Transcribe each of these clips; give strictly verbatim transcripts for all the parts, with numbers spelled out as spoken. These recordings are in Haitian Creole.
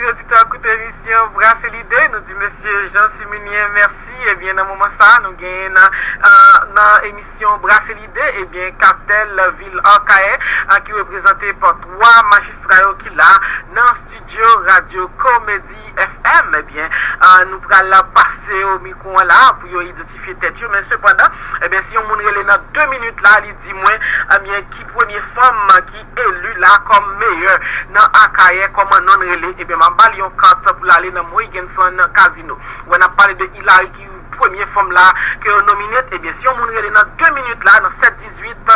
Oditè k ap koute emisyon Brase Lide, nou di mesye Jean Siminien mèsi. Ebyen, nan moman sa a, nou genyen nan, euh, nan emisyon Brase Lide, ebyen, Katèl Vil Akayè, euh, ki reprezante pa twa majistra yo ki la nan estidyo Radyo Komedi F M. Ebyen, euh, nou pral pase yo mikwo an la pou yo idantifye tèt yo, men sepandan, ebyen, si yon moun rele nan de minit la, li di mwen, ebyen, ki premye fanm ki eli la kòm meyè nan Akayè, kòman non l rele, ebyen, m ap ba l yon kat pou l ale nan Mohegan Sun Casino. Wè, n ap pale de Hilary ki premye fanm la ke yo nomine, ebyen, si yon moun rele nan de minit la, nan sèt dizuit,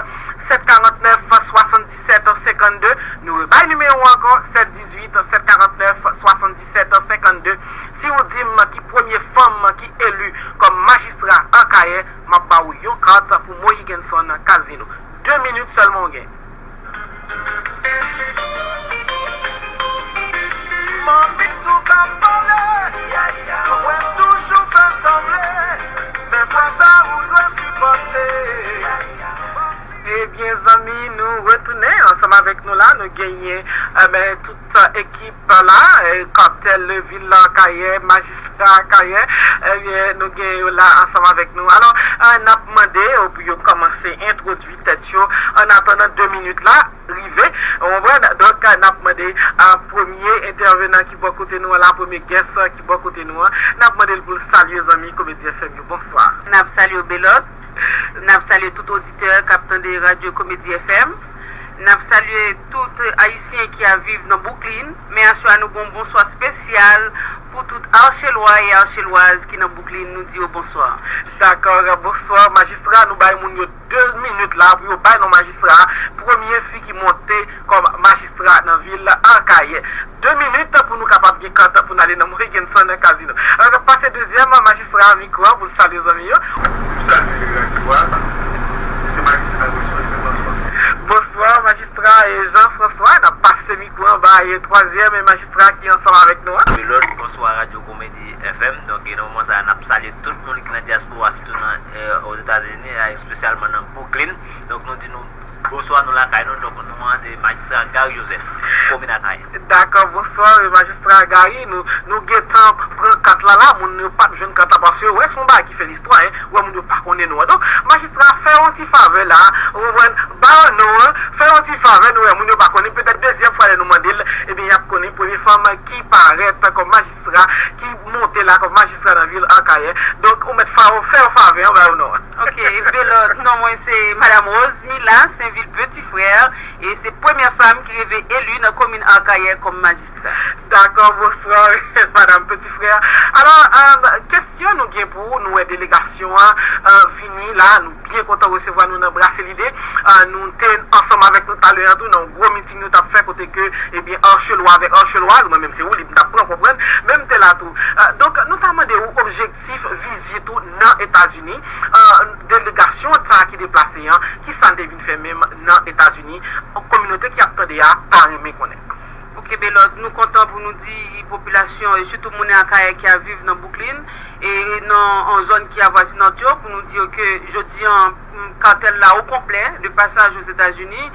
sèt karannèf, swasanndisèt senkannde, nou rebay nimewo an ankò, sèt dizuit, sèt karannèf, swasanndisèt senkannde. Si w di m ki premye fanm ki eli kòm majistra Akayè, m ap ba w yon kat pou Mohegan Sun Casino. De minit sèlman w gen. Manmi tou ka pale, mwen toujou fè sanble, men fwa sa ou dwe sipòte. Ebyen, zanmi, nou retounen ansanm avèk nou la. Nou genyen, eh ben, tout, eh, ekip la, eh, Katèl Vil Akayè, majistra Akayè. Ebyen, nou genyen yo la ansanm avèk nou. Alò, eh, n ap mande yo pou yo kòmanse entwodui tèt yo. Annatandan de minit la rive, ou konprann? Donk, n ap mande a premye entèvenan ki bò kote nou an la, premye guest ki bò kote nou an, n ap mande l pou l salye zanmi Komedi F M yo. Bonswa. N ap salye w, Belot. N ap salye tout oditè k ap tande Radyo Komedi F M. N ap salye tout Ayisyen ki ap viv nan Brooklyn. Men aswè a, nou gen yon bonswa espesyal pou tout Achelwa e Achelwaz ki nan Brooklyn. Nou di yo bonswa. Dakò, bonswa, majistra. Nou bay moun yo de minit la pou yo bay non majistra a. Premye fi ki monte kòm majistra nan vil Akayè. De minit pou nou kapab gen kat pou n ale nan Mohegan Sun Casino. Alò, n ap pase dezyèm majistra a mikwo a pou l salye zanmi yo. M salye radyo a. Se majistra Jean François. Bonswa, majistra, eh, Jean François. N ap pase mikwo a bay twazyèm majistra ki ansanm avèk nou an. Belot, bonswa, Radyo Komedi F M. Donk, e nan moman sa a, n ap salye tout moun ki nan dyaspora, sitou nan, eh, Ozetazini, eh, espesyalman nan Brooklyn. Donk, nou di nou bonswa, nou lakay nou. Donk, nou an se majistra Gary Joseph, komin Akayè. Dakò, bonswa, eh, majistra Gary. Nou, nou gentan pran kat la la, moun yo p ap jwenn kat la paske, wè, se yon bagay ki fè listwa, en. Wè, moun yo pa konnen nou an. Donk, majistra, fè yon ti favè la, ou konprann, ba yo non an, fè yon ti favè, nou wè, moun yo pa konnen, petèt dezyèm fwa lè nou mande l, ebyen, y ap konnen premye fanm ki parèt kòm majistra, ki monte la kòm majistra nan vil Akayè. Donk, ou mèt fa-, fè yon favè an, ba yo non an. Ok, Belot, non mwen se Madam Rosemila Sainvil Petit Frère, e se premyè fanm ki rive eli nan komin Akayè kòm majistra. Dakò, bonswa, Madam Petit Frère. Alò, eh, kesyon nou gen pou ou, nou wè delegasyon an, eh, vini la, nou byen kontan resevwa nou nan Brase Lide. Eh, nou te ansanm avèk nou talè a tou nan yon gwo miting nou t ap fè kote ke, ebyen, Achelwa avèk Achelwaz, mwen menm se Wilip m t ap pran, konprann, men m te la tou. Eh, donk, nou ta mande ou objektif vizit ou nan Etazini, eh, delegasyon sa a ki deplase an, ki sa n te vin fè menm nan Etazini, kominote ki ap tande a ta renmen konnen. Ok, Belot, nou kontan pou nou di popilasyon, e sitou moun Akayè ki ap viv nan Brooklyn, e nan, an zòn ki avwazinant yo, pou nou di yo ke jodi an, m, katèl la o konplè, de pasaj Ozetazini,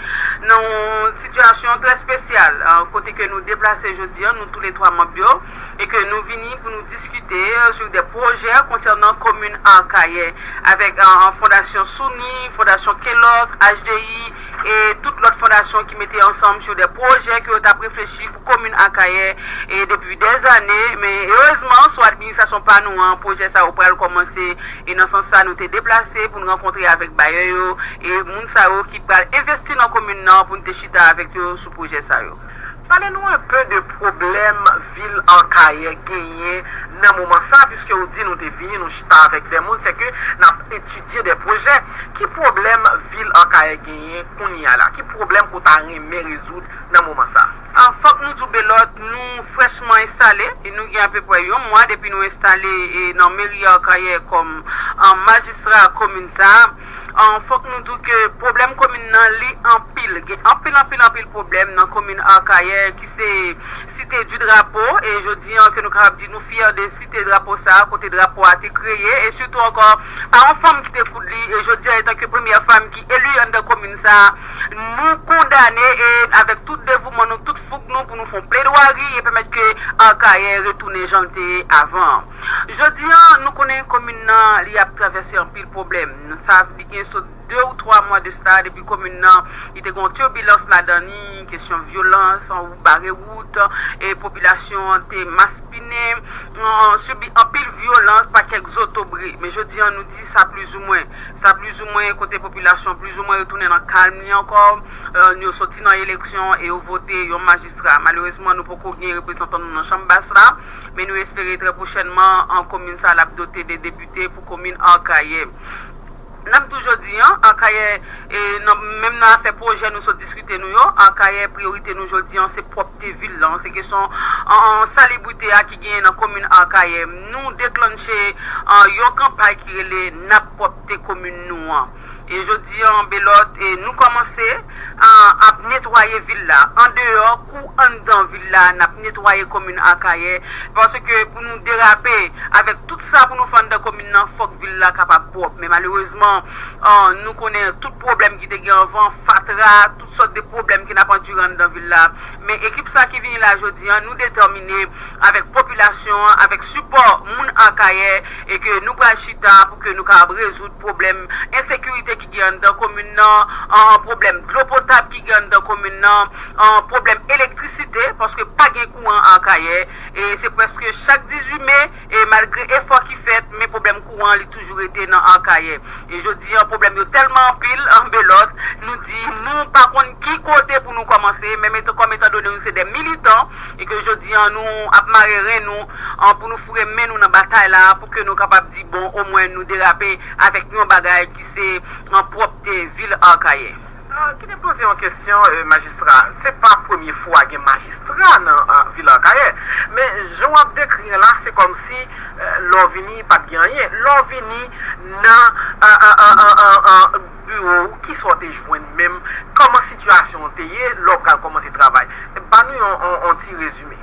nan yon sitiyasyon trè espesyal, eh, kote ke nou deplase jodi an, nou toulètwa manm yo, e ke nou vini pou nou diskite, eh, sou de pwojè konsènan komin Akayè, avèk, eh, Fondasyon Souni, Fondasyon Kellogg, H D I, e tout lòt fondasyon ki mete ansanm sou de pwojè ke yo t ap reflechi pou komin Akayè, e depi dèzane, men erezman, sou administrasyon pa nou an, pwojè sa yo pral kòmanse, e nan sans sa, nou te deplase pou n rankontre avèk bayè yo, e moun sa yo ki pral envesti nan komin nan, pou n te chita avèk yo sou pwojè sa yo. Pale nou enpe de pwoblèm vil Akayè genyen nan moman sa, piske ou di nou te vini, nou chita avèk de moun, se ke n ap etidye de pwojè. Ki pwoblèm vil Akayè genyen kounye a la? Ki pwoblèm ke w ta renmen rezoud nan moman sa? Ah, fòk nou di w, Belot, nou frèchman enstale, e nou gen apeprè yon mwa depi nou enstale, e, nan meri Akayè kòm, ah, majistra komin sa a. Ah, fòk nou di w ke pwoblèm komin nan, li anpil. Gen anpil, anpil, anpil pwoblèm nan komin Akayè ki se Site di Drapo, e jodi an ke nou kapab di nou fyè de Site Drapo sa a, kote drapo a te kreye, e sitou ankò, pa yon fanm ki te koud li, e jodi an, etanke premyè fanm ki eli anndan komin sa a, nou kondane, e avèk tout devouman nou, tout foug nou, pou nou fè yon pledwari e pèmèt ke Akayè retounen jan l te ye avan an. Jodi a, nou konnen komin nan, li ap travèse anpil pwoblèm. Sa, li gen sot de ou twa mwa de sa depi komin nan, li te gen yon tibilans ladan li, kesyon vyolans, ou bare wout, e popilasyon an te maspinen, an, sibi anpil vyolans pa kèk zotobre. Men jodi a, nou di sa plizoumwen. Sa plizoumwen kote popilasyon plizoumwen retounen nan kalm li ankò. Eh, yo soti nan eleksyon e yo vote yon majistra. Malerezman, nou poko gen reprezantan nou nan chanm bas la, men nou espere trè pwochènman, an, komin sa l ap dote de depite pou komin Akayè. N ap di w jodi a, Akayè, e, nan, menm nan afè pwojè nou sot diskite nou yo, Akayè, priyorite nou jodi a, se pwòpte vil la, se kesyon, an, salibrite a ki genyen nan komin Akayè. Nou deklanche, an, yon kanpay ki rele N ap pwòpte komin nou an. E jodi a, Belòt, e nou kòmanse, an, ap netwaye vil la. Andeyò kou anndan vil la, n ap netwaye komin Akayè. Paske pou nou derape avèk tout sa pou nou fè anndan komin nan, fòk vil la kapab pwòp. Men malerezman, an, nou konnen tout pwoblèm ki te gen anvan, fatra, tout sòt de pwoblèm ke n ap andire anndan vil la. Men ekip sa ki vini la jodi a, nou detèmine avèk popilasyon an, avèk sipò moun Akayè, e ke nou pral chita pou ke nou kapab rezoud pwoblèm ensekirite ki gen anndan komin nan, an, pwoblèm dlo potab ki gen anndan komin nan, an, pwoblèm elektrisite, paske pa gen kouran Akayè, e se prèske chak dizuit me, e malgre efò ki fèt, men pwoblèm kouran li toujou rete nan Akayè. E jodi a, pwoblèm yo tèlman anpil, an, Belòt, nou di nou pa konn ki kote pou nou kòmanse, menm etan, kòm etan done nou se de militan, e ke jodi a nou ap mare ren nou, an, pou nou foure men nou nan batay la, pou ke nou kapab di, bon, omwen nou derape avèk yon bagay ki se, an, pwòpte vil Akayè. Ah, kite m poze yon kesyon, eh, majistra. Se pa premye fwa gen majistra nan, ah, vil Akayè. Men jan w ap dekri an la, se kòmsi, eh, lè w vini, pa t gen anyen. Lè w vini nan, ah, ah, ah, ah, ah, ah, biwo w, kisa w te jwenn menm? Kòman sitiyasyon an te ye lè w pral kòmanse travay? Ban nou yon, yon, yon ti rezime.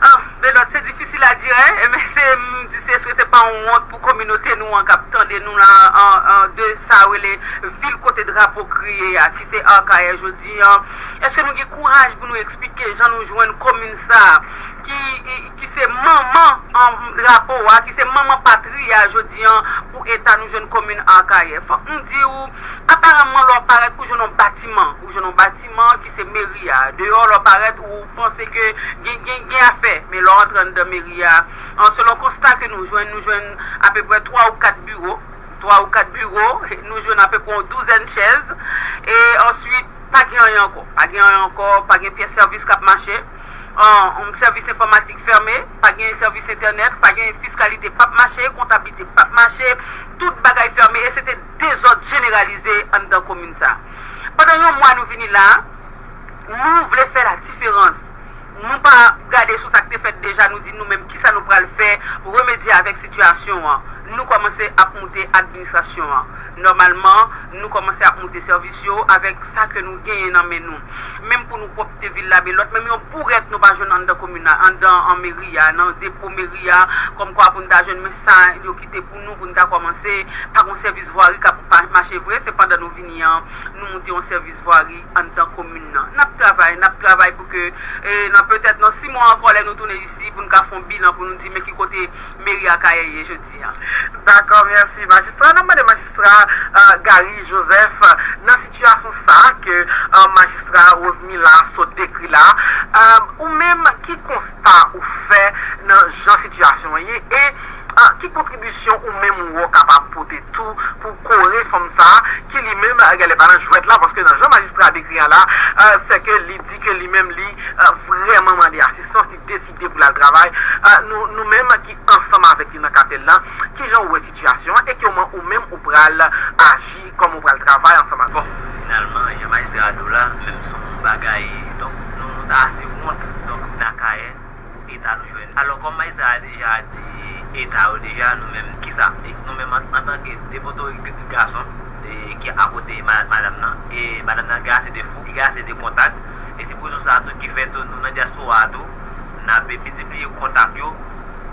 Ah, Belòt, se difisil a dire, men se, m di se, èske se pa yon wont pou kominote nou an k ap tande nou la, an, an, de sa yo rele vil kote drapo kriye a, ki se Akayè jodi a? Èske nou gen kouraj pou nou eksplike jan nou jwenn komin sa a, ki, ki se manman, an, drapo a, ki se manman patri a jodi a, pou eta nou jwenn komin Akayè? Fòk m di w, aparamman, lè w parèt, ou jwenn yon batiman, ou jwenn yon batiman ki se meri a. Deyò, lè w parèt, ou panse ke gen, gen, gen afè. Men lè w antre anndan meri a, an, selon konsta ke nou jwenn, nou jwenn apeprè twa ou kat biwo. Twa ou kat biwo, nou jwenn apeprè yon douzèn chèz. E answit, pa gen anyen ankò. Pa gen anyen ankò, pa gen pyès sèvis k ap mache. An, an, sèvis enfòmatik fèmen, pa gen sèvis entènèt, pa gen fiskalite p ap mache, kontablite p ap mache, tout bagay fèmen, e se te dezòd jeneralize anndan komin sa. Pandan yon mwa nou vini la, nou vle fè la diferans. Nou pa gade sou sa k te fèt deja, nou di nou menm kisa nou pral fè pou remedye avèk sitiyasyon an. Nou kòmanse ap moute administrasyon an. Nòmalman, nou kòmanse ap moute sèvis yo avèk sa ke nou genyen nan men nou. Menm pou nou pwòpte vil la, Belòt, menm yon bourèt nou pa jwenn anndan komin nan, anndan an meri a, nan depo meri a, kòmkwa pou n ta jwenn, men sa yo kite pou nou, pou n ta kòmanse, pa gon sèvis vwari k ap pa mache vre, se pandan nou vini an, nou moute yon sèvis vwari anndan komin nan. N ap travay, n ap travay pou ke, e, nan petèt nan sis mwa ankò, lè nou tounen isi, pou n ka fè yon bilan, pou nou di men ki kote meri Akayè ye jodi a. Dakò, mèsi, majistra. N ap mande majistra, eh, Gary Joseph, nan sitiyasyon sa a ke, eh, majistra Rosemila sot dekri la, eh, ou menm, ki konsta ou fè nan jan sitiyasyon an ye? E, eh, ki kontribisyon ou menm ou wè w kapab pote tou pou kore fanm sa a, ki li menm, eh, genlè pa nan jwèt la, paske nan jan majistra a dekri an la, eh, se ke li di ke li menm li, eh, vrèman mande asistans, li deside pou l al travay. Eh, nou, nou menm ki ansanm avèk li nan katèl la, kijan ou wè sitiyasyon an e kòman ou menm ou pral aji, kòman ou pral travay ansanm avèk? Bon, finalman, jan majistra a di w la, menm se yon bagay, donk, nou, nou ta ase wont, donk, nan Akayè, pou eta nou jwenn. Alò, kòm majistra a deja di eta yo deja, nou menm, kisa? E nou menm, an, antanke de potorik gason, e, ki akote ma-, madanm nan, e madanm nan gen ase de fou, li gen ase de kontak, e se pou rezon sa a tou ki fè tou nou nan dyaspora a tou, n ap miltipliye kontak yo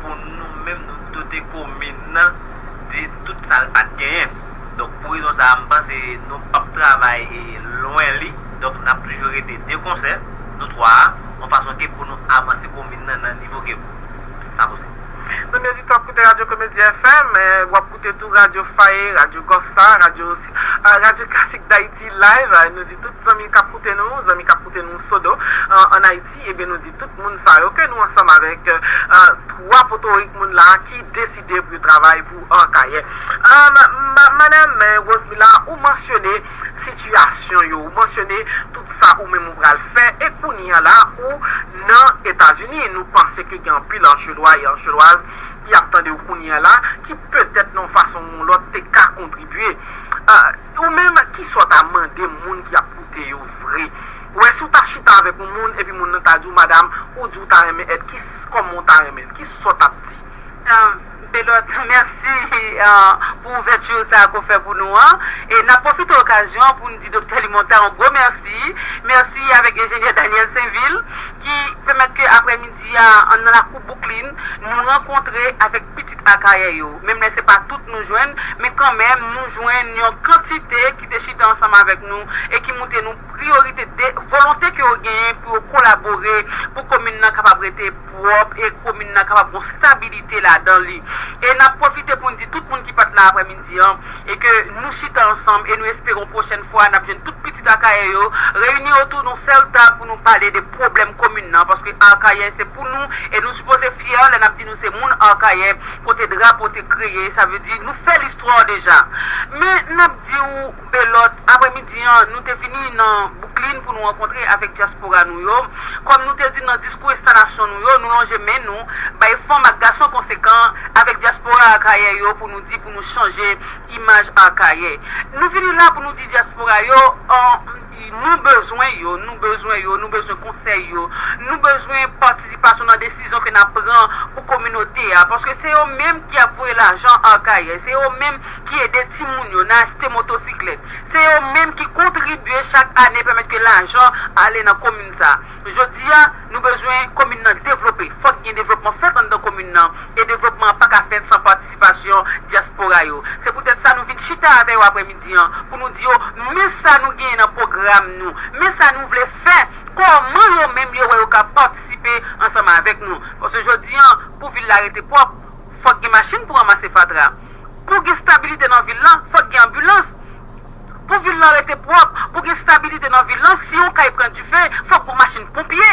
pou nou menm nou dote komin nan de tout sa l pa t genyen. Donk, pou rezon sa a, m panse nou p ap travay, e, lwen li. Donk, n ap toujou rete de konsè, nou twa a, yon fason ke pou nou avanse komin nan nan nivo Sa posib. Zanmi oditè, w ap koute Radyo Komedi F M, eh, w ap koute tou Radyo Faye, Radyo Gòfsa, Radyo, eh, Radyo Klasik Dayiti Live. Eh, nou di tout zanmi k ap koute nou, zanmi k ap koute nou Sodo, eh, ann Ayiti, ebyen, nou di tout moun sa yo ke nou ansanm avèk, eh, twa potorik moun la ki deside pou yo travay pou Akayè. Ah, ma-, ma-, Madanm, eh, Rosemila, ou mansyone sitiyasyon yo, ou mansyone tout sa ou menm ou pral fè, e kounye a la, ou nan Etazini, nou panse ke gen anpil Anchèlwa e Anchèlwaz ki ap tande w kounye a la, ki petèt nan yon fason ou yon lòt te ka kontribye. Ah, ou menm, kisa w ta mande moun ki ap koute yo vre? Ou wè, si w ta chita avèk yon moun, epi moun nan ta di w, "Madanm, ou di w ta renmen èd, ki s-, kòman w ta renmen l?" Kisa w t ap di? Ah, Belot, mèsi, ah, pou ouvèti sa ke w fè pou nou an. E n ap pwofite okazyon an pou n di Doktè Limon Tha yon gwo mèsi. Mèsi avèk enjenyè Daniel Sainvil ki pèmèt ke aprèmidi a, an nan lakou Brooklyn, nou rankontre avèk pitit Akayè yo. Menm lè se pa tout nou jwenn, men kanmenm nou jwenn yon kantite ki te chita ansanm avèk nou e ki montre nou priyorite de volonte ke yo genyen pou yo kolabore pou komin nan kapab rete pwòp e komin nan kapab gon stabilite ladan li. E n ap pwofite pou n di tout moun ki pa t la aprèmidi an, e ke nou chita ansanm e nou espere yon pwochèn fwa n ap jwenn tout pitit Akayè yo reyini otou yon sèl tab pou nou pale de pwoblèm komin nan, paske Akayè se pou nou e nou sipoze fyè lè n ap di nou se moun Akayè, kote drapo te kreye, sa vle di nou fè listwa deja. Men n ap di w, Belot, aprèmidi an, nou te vini nan Brooklyn pou nou rankontre avèk dyaspora nou yo. Kòm nou te di nan diskou enstalasyon nou yo, nou lonje men nou bay fanm ak gason konsekan avèk dyaspora Akayè yo pou nou di pou nou chanje imaj Akayè. Nou vini la pou nou di dyaspora yo, an, nou bezwen yo, nou bezwen yo, nou bezwen konsèy yo, nou bezwen patisipasyon nan desizyon ke n ap pran pou kominote a, paske se yo menm ki ap voye lajan Akayè, se yo menm ki ede timoun yo nan achte motosiklèt. Se yo menm ki kontribye chak ane pèmèt ke lajan ale nan komin sa. Jodi a, nou bezwen komin nan devlope. Fòk gen devlopman fèt anndan komin nan. E devlopman an pa ka fèt san patisipasyon dyaspora yo. Se poutèt sa nou vin chita avè yo aprèmidi an pou nou di yo, men sa nou genyen nan pwogram nou, men sa nou vle fè, kòman yo menm yo wè yo ka patisipe ansanm avèk nou. Paske jodi an, pou vil la rete pwòp, fòk gen machin pou ranmase fatra. Pou gen stabilite nan vil lan, fòk gen anbilans. Pou vil lan rete pwòp, pou gen stabilite nan vil lan, si yon kay pran dife, fòk gon machin ponpye.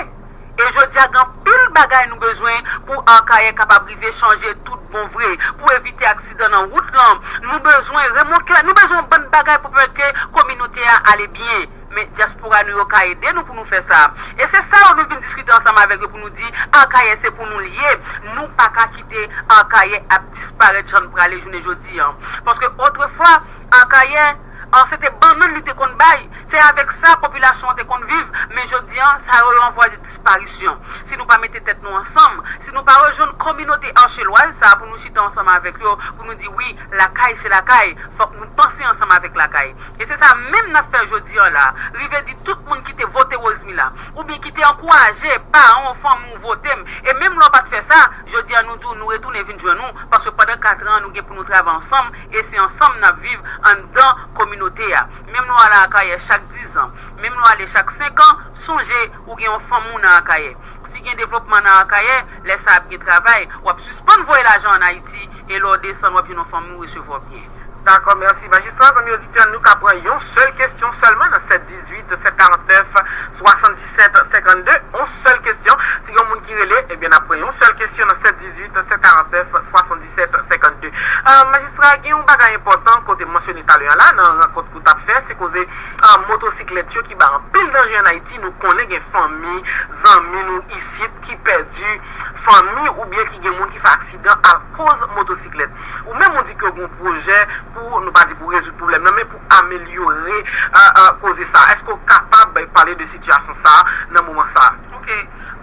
E jodi a, gen anpil bagay nou bezwen pou Akayè kapab rive chanje tout bon vre, pou evite aksidan nan wout lan. Nou bezwen remokè, nou bezwen yon bann bagay pou pèmèt ke kominote a ale byen. Men dyaspora nou yo ka ede nou pou nou fè sa. E se sa yo nou vin diskite ansanm avèk yo pou nou di, Akayè se pou nou l ye. Nou pa ka kite Akayè ap disparèt jan l prale jounen jodi an. Paske otrefwa, Akayè, an, se te bannann li te konn bay. Se avèk sa popilasyon an te konn viv. Men jodi an, sa yo yo an vwa de disparisyon. Si nou pa mete tèt nou ansanm, si nou pa rejwenn kominote anchèlwaz sa a pou nou chita ansanm avèk yo, pou nou di wi, lakay se lakay, fòk nou panse ansanm avèk lakay. E se sa menm n ap fè jodi an la. Rive di tout moun ki te vote Rosemila, oubyen ki te ankouraje paran w, fanmi w vote m. E menm lè w pa t fè sa, jodi an nou di w nou retounen vin jwenn ou, paske pandan kat an nou gen pou nou travay ansanm, e se ansanm n ap viv anndan kominote a. Menm lè w ale Akayè chak diz an, menm lè w ale chak senk an, sonje ou gen yon fanmi w nan Akayè. Si gen devlopman nan Akayè, lè sa ap gen travay, w ap sispann voye lajan ann Ayiti, e lè w desann, w ap jwenn yon fanmi w resevwa w byen. Dakò, mèsi. Majistra, zanmi oditè, nou ka pran yon sèl kesyon sèlman nan sèt dizuit, sèt karantnèf, swasanndisèt, senkannde. Yon sèl kesyon. Si gen yon moun ki rele, ebyen, n ap pran yon sèl kesyon nan sèt dizuit, sèt karantnèf, swasanndisèt, senkannde. Ah, majistra, gen yon bagay enpòtan kote m mansyone talè a la, nan rankont ke w t ap fè, se koze, ah, motosiklèt yo ki bay anpil danje ann Ayiti. Nou konnen gen fanmi, zanmi nou isit ki pèdi fanmi oubyen ki gen moun ki fè aksidan akoz motosiklèt. Ou menm ou di ke w gen yon pwojè pou, nou pa di pou rezoud pwoblèm nan, men pou amelyore, ah, ah, koze sa. Èske w kapab pale de sitiyasyon sa a nan moman sa a? Ok.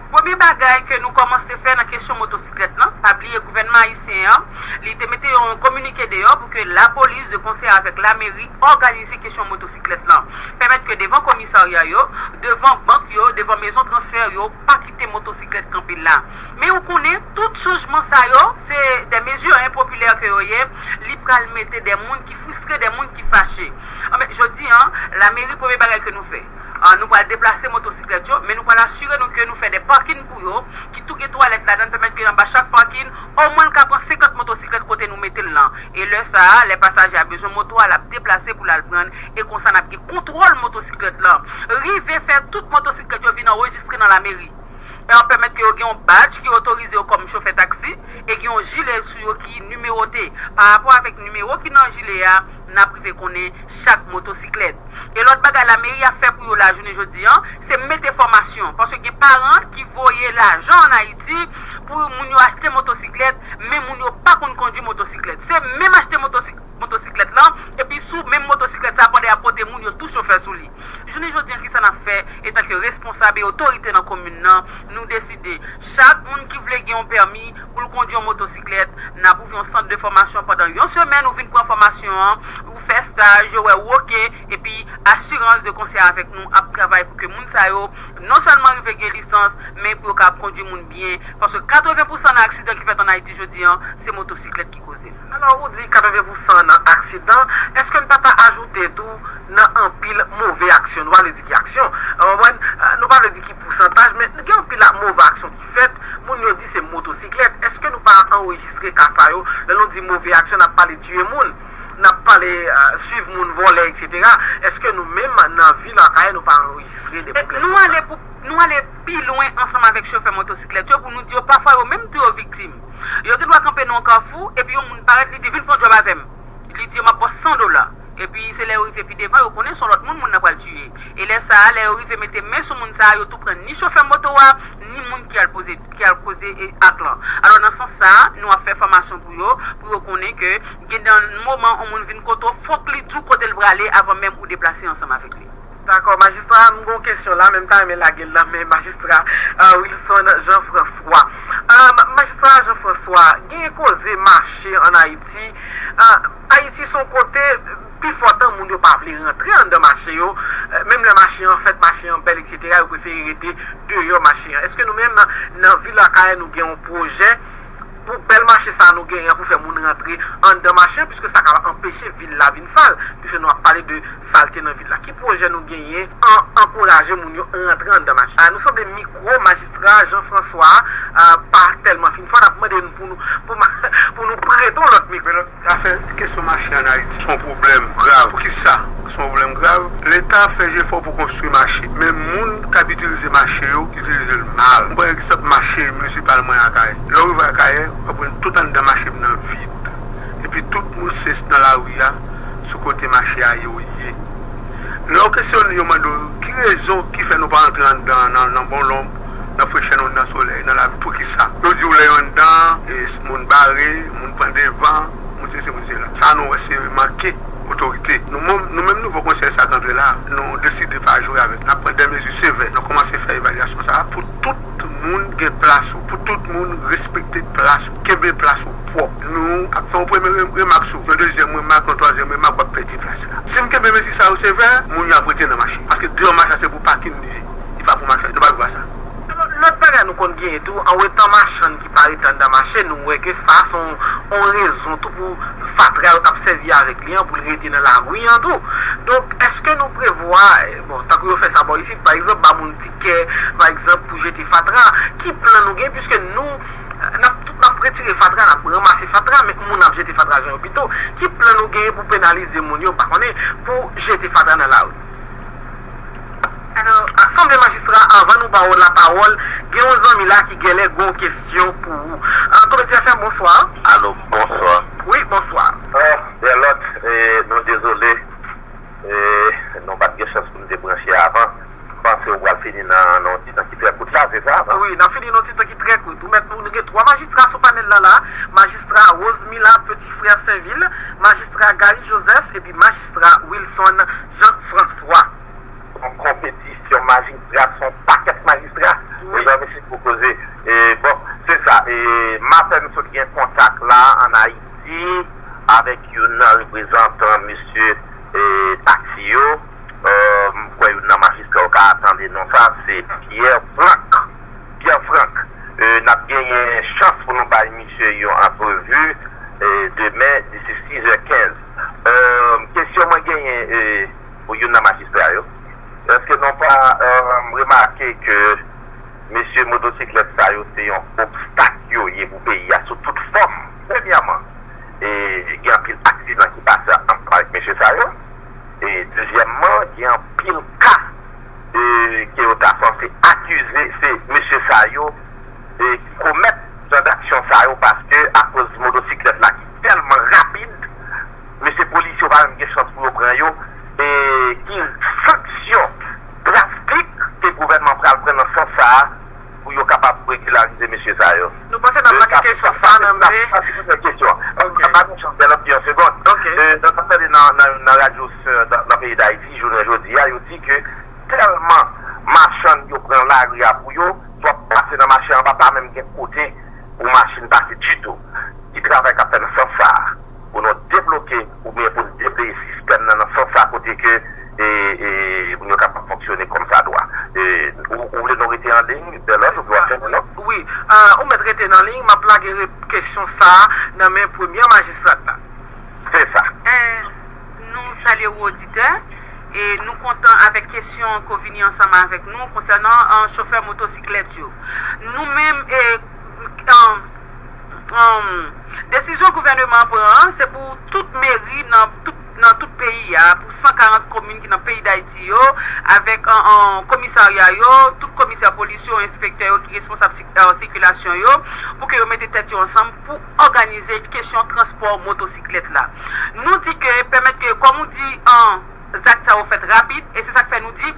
Premye bagay ke nou kòmanse fè nan kesyon motosiklèt lan, pa bliye gouvènman ayisyen an, li te mete yon kominike deyò pou ke lapolis, de konsè avèk lameri, òganize kesyon motosiklèt lan. Pèmèt ke devan komisarya yo, devan bank yo, devan mezon transfè yo, pa kite motosiklèt kanpe la. Men ou konnen, tout chanjman sa yo, se de mezi enpopilè ke yo ye, li pral mete de moun ki fristre, de moun ki fache. Anben, jodi an, lameri, premye bagay ke nou fè, Ah, nou pral deplase motosiklèt yo, men nou pral asire nou ke nou fè de pakin pou yo, ki tou gen twalèt ladan, pèmèt ke anba chak pakin, omwen l ka pran senkant motosiklèt kote nou mete l lan. E lè sa a, lè pasaje a bezwen moto a, l ap deplase pou l al pran l, e konsa n ap gen kontwòl motosiklèt lan. Rive fè tout motosiklèt yo vin anrejistre nan lameri. E ap pèmèt ke yo gen yon badj ki otorize yo kòm chofè taksi, e gen yon jilè sou yo ki nimewote. Pa rapò avèk nimewo ki nan jilè a, n ap rive konnen chak motosiklèt. E lòt bagay lameri ap fè pou yo la jounen jodi a, se mete fòmasyon. Paske gen paran ki voye lajan ann Ayiti pou moun yo achte motosiklèt, men moun yo pa konn kondui motosiklèt. Se menm achte motosik-, motosiklèt lan, epi sou menm motosiklèt sa, pandan y ap pote moun yo tou chofè sou li. Jounen jodi a, kisa n ap fè? Etanke responsab e otorite nan komin nan, nou deside, chak moun ki vle gen yon pèmi pou l kondui yon motosiklèt, n ap ouvri yon sant de fòmasyon pandan yon semèn, ou vin pran fòmasyon an, ou fè staj, yo wè ou oke, epi asirans de konsèy avèk nou ap travay pou ke moun sa yo non sèlman rive gen lisans, men pou yo kapab kondui moun byen, paske katreven pousan nan aksidan ki fèt ann Ayiti jodi a, se motosiklèt ki koze l. Alò, ou di katreven pousan nan aksidan, èske n pa ta ajoute tou nan anpil move aksyon? Nou pa vle di ki aksyon, ou konprann? Nou pa vle di ki pousantaj, men gen anpil move aksyon ki fèt, moun yo di se motosiklèt. Èske nou pa anrejistre ka sa yo? Lè nou di move aksyon, n ap pale tiye moun, n ap pale, eh, swiv moun, vòlè, etsetera. Èske nou menm, nan vil Akayè, nou pa anrejistre de pwoblèm konsa? Nou ale pou, nou ale pi lwen ansanm avèk chofè motosiklèt yo pou nou di yo pafwa yo menm tou yo viktim. Yo gen dwa kanpe nan yon kafou, epi yon moun parèt, li di, "Vin fè yon djòb avè m." Li di yo, "M ap ba w san dola." Epi se lè yo rive pi devan, yo konnen se yon lòt moun moun nan pral tiye. E lè sa a, lè yo rive mete men sou moun sa a, yo tou pran ni chofè moto a, ni moun ki al poze, ki al koze e ak lan. Alò, nan sans sa a, nou ap fè fòmasyon pou yo, pou yo konnen ke gen nan moman yon moun vin kote w, fòk li di w kote l prale avan menm ou deplase ansanm avèk li. Dakò, majistra, m gen yon kesyon la, men m ta renmen lage l nan men majistra, ah, Wilson Jean François. Ah, ma-, majistra Jean François, gen koze mache ann Ayiti. Ah, Ayiti se yon kote, pifò tan moun yo pa vle rantre anndan mache yo. Eh, menm lè mache an fèt, mache an bèl, etsetera, yo prefere rete deyò mache an. Èske nou menm nan, nan vil Akayè, nou gen yon pwojè pou bèl mache sa a nou genyen an pou fè moun rantre anndan mache an, piske sa ka anpeche vil la vin sal, piske nou ap pale de salte nan vil la? Ki pwojè nou genyen an ankouraje moun yo rantre anndan mache a? Nou sanble mikwo majistra Jean François a, a, pa tèlman fin fò, n ap mande n pou nou, pou ma-, pou nou prete yon lòt mikwo. Afè kesyon mache ann Ayiti se yon pwoblèm grav. Poukisa se yon pwoblèm grav? Leta fè jefò pou konstwi mache, men moun k ap itilize mache yo, itilize l mal. M pran egzanp mache minisipal mwen Akayè. Lè w rive Akayè, w ap wè tout anndan mache m nan vid. Epi tout moun se nan lari a, sou kote mache a yo ye. Lè w kesyone yo, mande w ki rezon ki fè nou pa antre anndan nan, nan bon lonb, nan frechè, nou nan solèy, nan lapli, poukisa? Yo di w lè yo anndan, e, moun bare, moun pran devan, moun sesi, moun sela. Sa nou wè se manke otorite. Nou menm, nou menm nouvo konsèy sa k antre la, nou deside pa jwe avèk. N ap pran de mezi sevè. Nou kòmanse fè evalyasyon sa a pou tout moun gen plas ou, pou tout moun respekte plas ou, kenbe plas ou pwòp. Nou ap fè yon premye re-, remak sou, yon dezyèm remak, yon twazyèm remak, w ap pèdi plas la. Si n kenbe mezi sa yo sevè, moun yo ap rete nan mache. Paske deyò mache a se pou pakin li ye. Li pa pou machann. Nou pa dwe fè sa. Lòt bagay nou konn genyen tou, anwetan machann ki pa rete anndan mache, nou wè ke sa se yon, yon rezon tou pou fatra yo t ap sèvi avèk li an pou l rete nan lari an tou. Donk, èske nou prevwa, eh, bon, tankou yo fè sa bò isit, pa egzanp, ba moun tikè, pa egzanp, pou jete fatra, ki plan nou gen, piske nou, n ap, n ap retire fatra, n ap ranmase fatra, men moun ap jete fatra jan yo pito. Ki plan nou genyen pou penalize moun yo, m pa konnen, pou jete fatra nan lari? Alò, asanble majistra, anvan nou ba w lapawòl, gen yon zanmi la ki genlè gen yon kesyon pou ou. Ah, Komedi F M, bonswa. Alo, bonswa. Wi, bonswa. Ah, Bèlòt, eh, nou dezole. Eh, nou pa t gen chans pou n te branche avan. M panse w pral fini nan, nan yon ti tan ki trè kout la, se sa? Wi, n ap fini nan yon ti tan ki trè kout. Ou mèt, nou gen twa majistra sou panèl la, la. Majistra Rosemila Petit Frère Sainvil, majistra Gary Joseph, epi majistra Wilson Jean François. Yon konpetisyon majistra, se yon pakèt majistra. Wi. Mezanmi, si pou koze. E, bon, se sa. E, maten, nou sot gen kontak la, ann Ayiti, avèk youn nan reprezantan mesye, e, taksi yo. E, m kwè youn nan majistra yo ka tande non sa, se Pierre Franck. Pierre Franck. E, n ap genyen chans pou nou bay misye yon antrevi, e, demen, disi sis è kenz. E, kesyon mwen genyen, e, pou youn nan majistra yo. Èske nou pa ke mesye motosiklèt sa yo se yon obstak yo ye pou peyi a sou tout fòm. Premyèman, e, gen anpil aksidan ki pase ansanm avèk mesye sa yo. E, dezyèmman, gen anpil ka, e, ke yo ta sanse akize se mesye sa yo, e, ki komèt jan d'aksyon sa yo, paske akoz motosiklèt la ki tèlman rapid, mesye polis yo pa menm gen chans pou yo pran yo. E ki sanksyon drastik ke gouvènman pral pran nan sans sa a pou yo kapab regilarize mesye sa yo? Nou panse n ap lage kesyon sa nan men. Sa se premye kesyon. Ok. N ap ba nou chans, Bèlòt, yon segond. Ok. E, nou t ap tande nan, nan, nan radyo, e, nan, nan peyi Dayiti, jounen jodi a, yo di ke tèlman machann yo pran lari a pou yo, si w ap pase nan mache anba, pa menm gen kote pou machin pase ditou. Ki travay k ap fèt nan sans sa a pou nou debloke oubyen pou n debleye sistèm nan nan sans sa kote ke, e, e, moun yo kapab fonksyone kòm sa dwa? E, ou, ou vle nou rete an liy, Bèlòt, oubyen w ap fèmen non? Wi, e, ou mèt rete nan liy, m ap lage re-, kesyon sa a nan men premyè majistra la. Se sa. E, nou salye ou, oditè, e nou kontan avèk kesyon ke w vini ansanm avèk nou konsènan, e, chofè motosiklèt yo. Nou menm, e, e, e, desizyon gouvèneman an pran an, se pou tout meri nan tout, nan tout peyi a, pou san karant komin ki nan peyi Dayiti yo, avèk, e, e, komisarya yo, tout komisè polis yo, enspektè yo ki responsab sik-, e, sikilasyon yo, pou ke yo mete tèt yo ansanm pou òganize kesyon transpò motosiklèt la. Nou di ke, pèmèt ke, kòm ou di, e, zak sa yo fèt rapid, e se sa k fè nou di,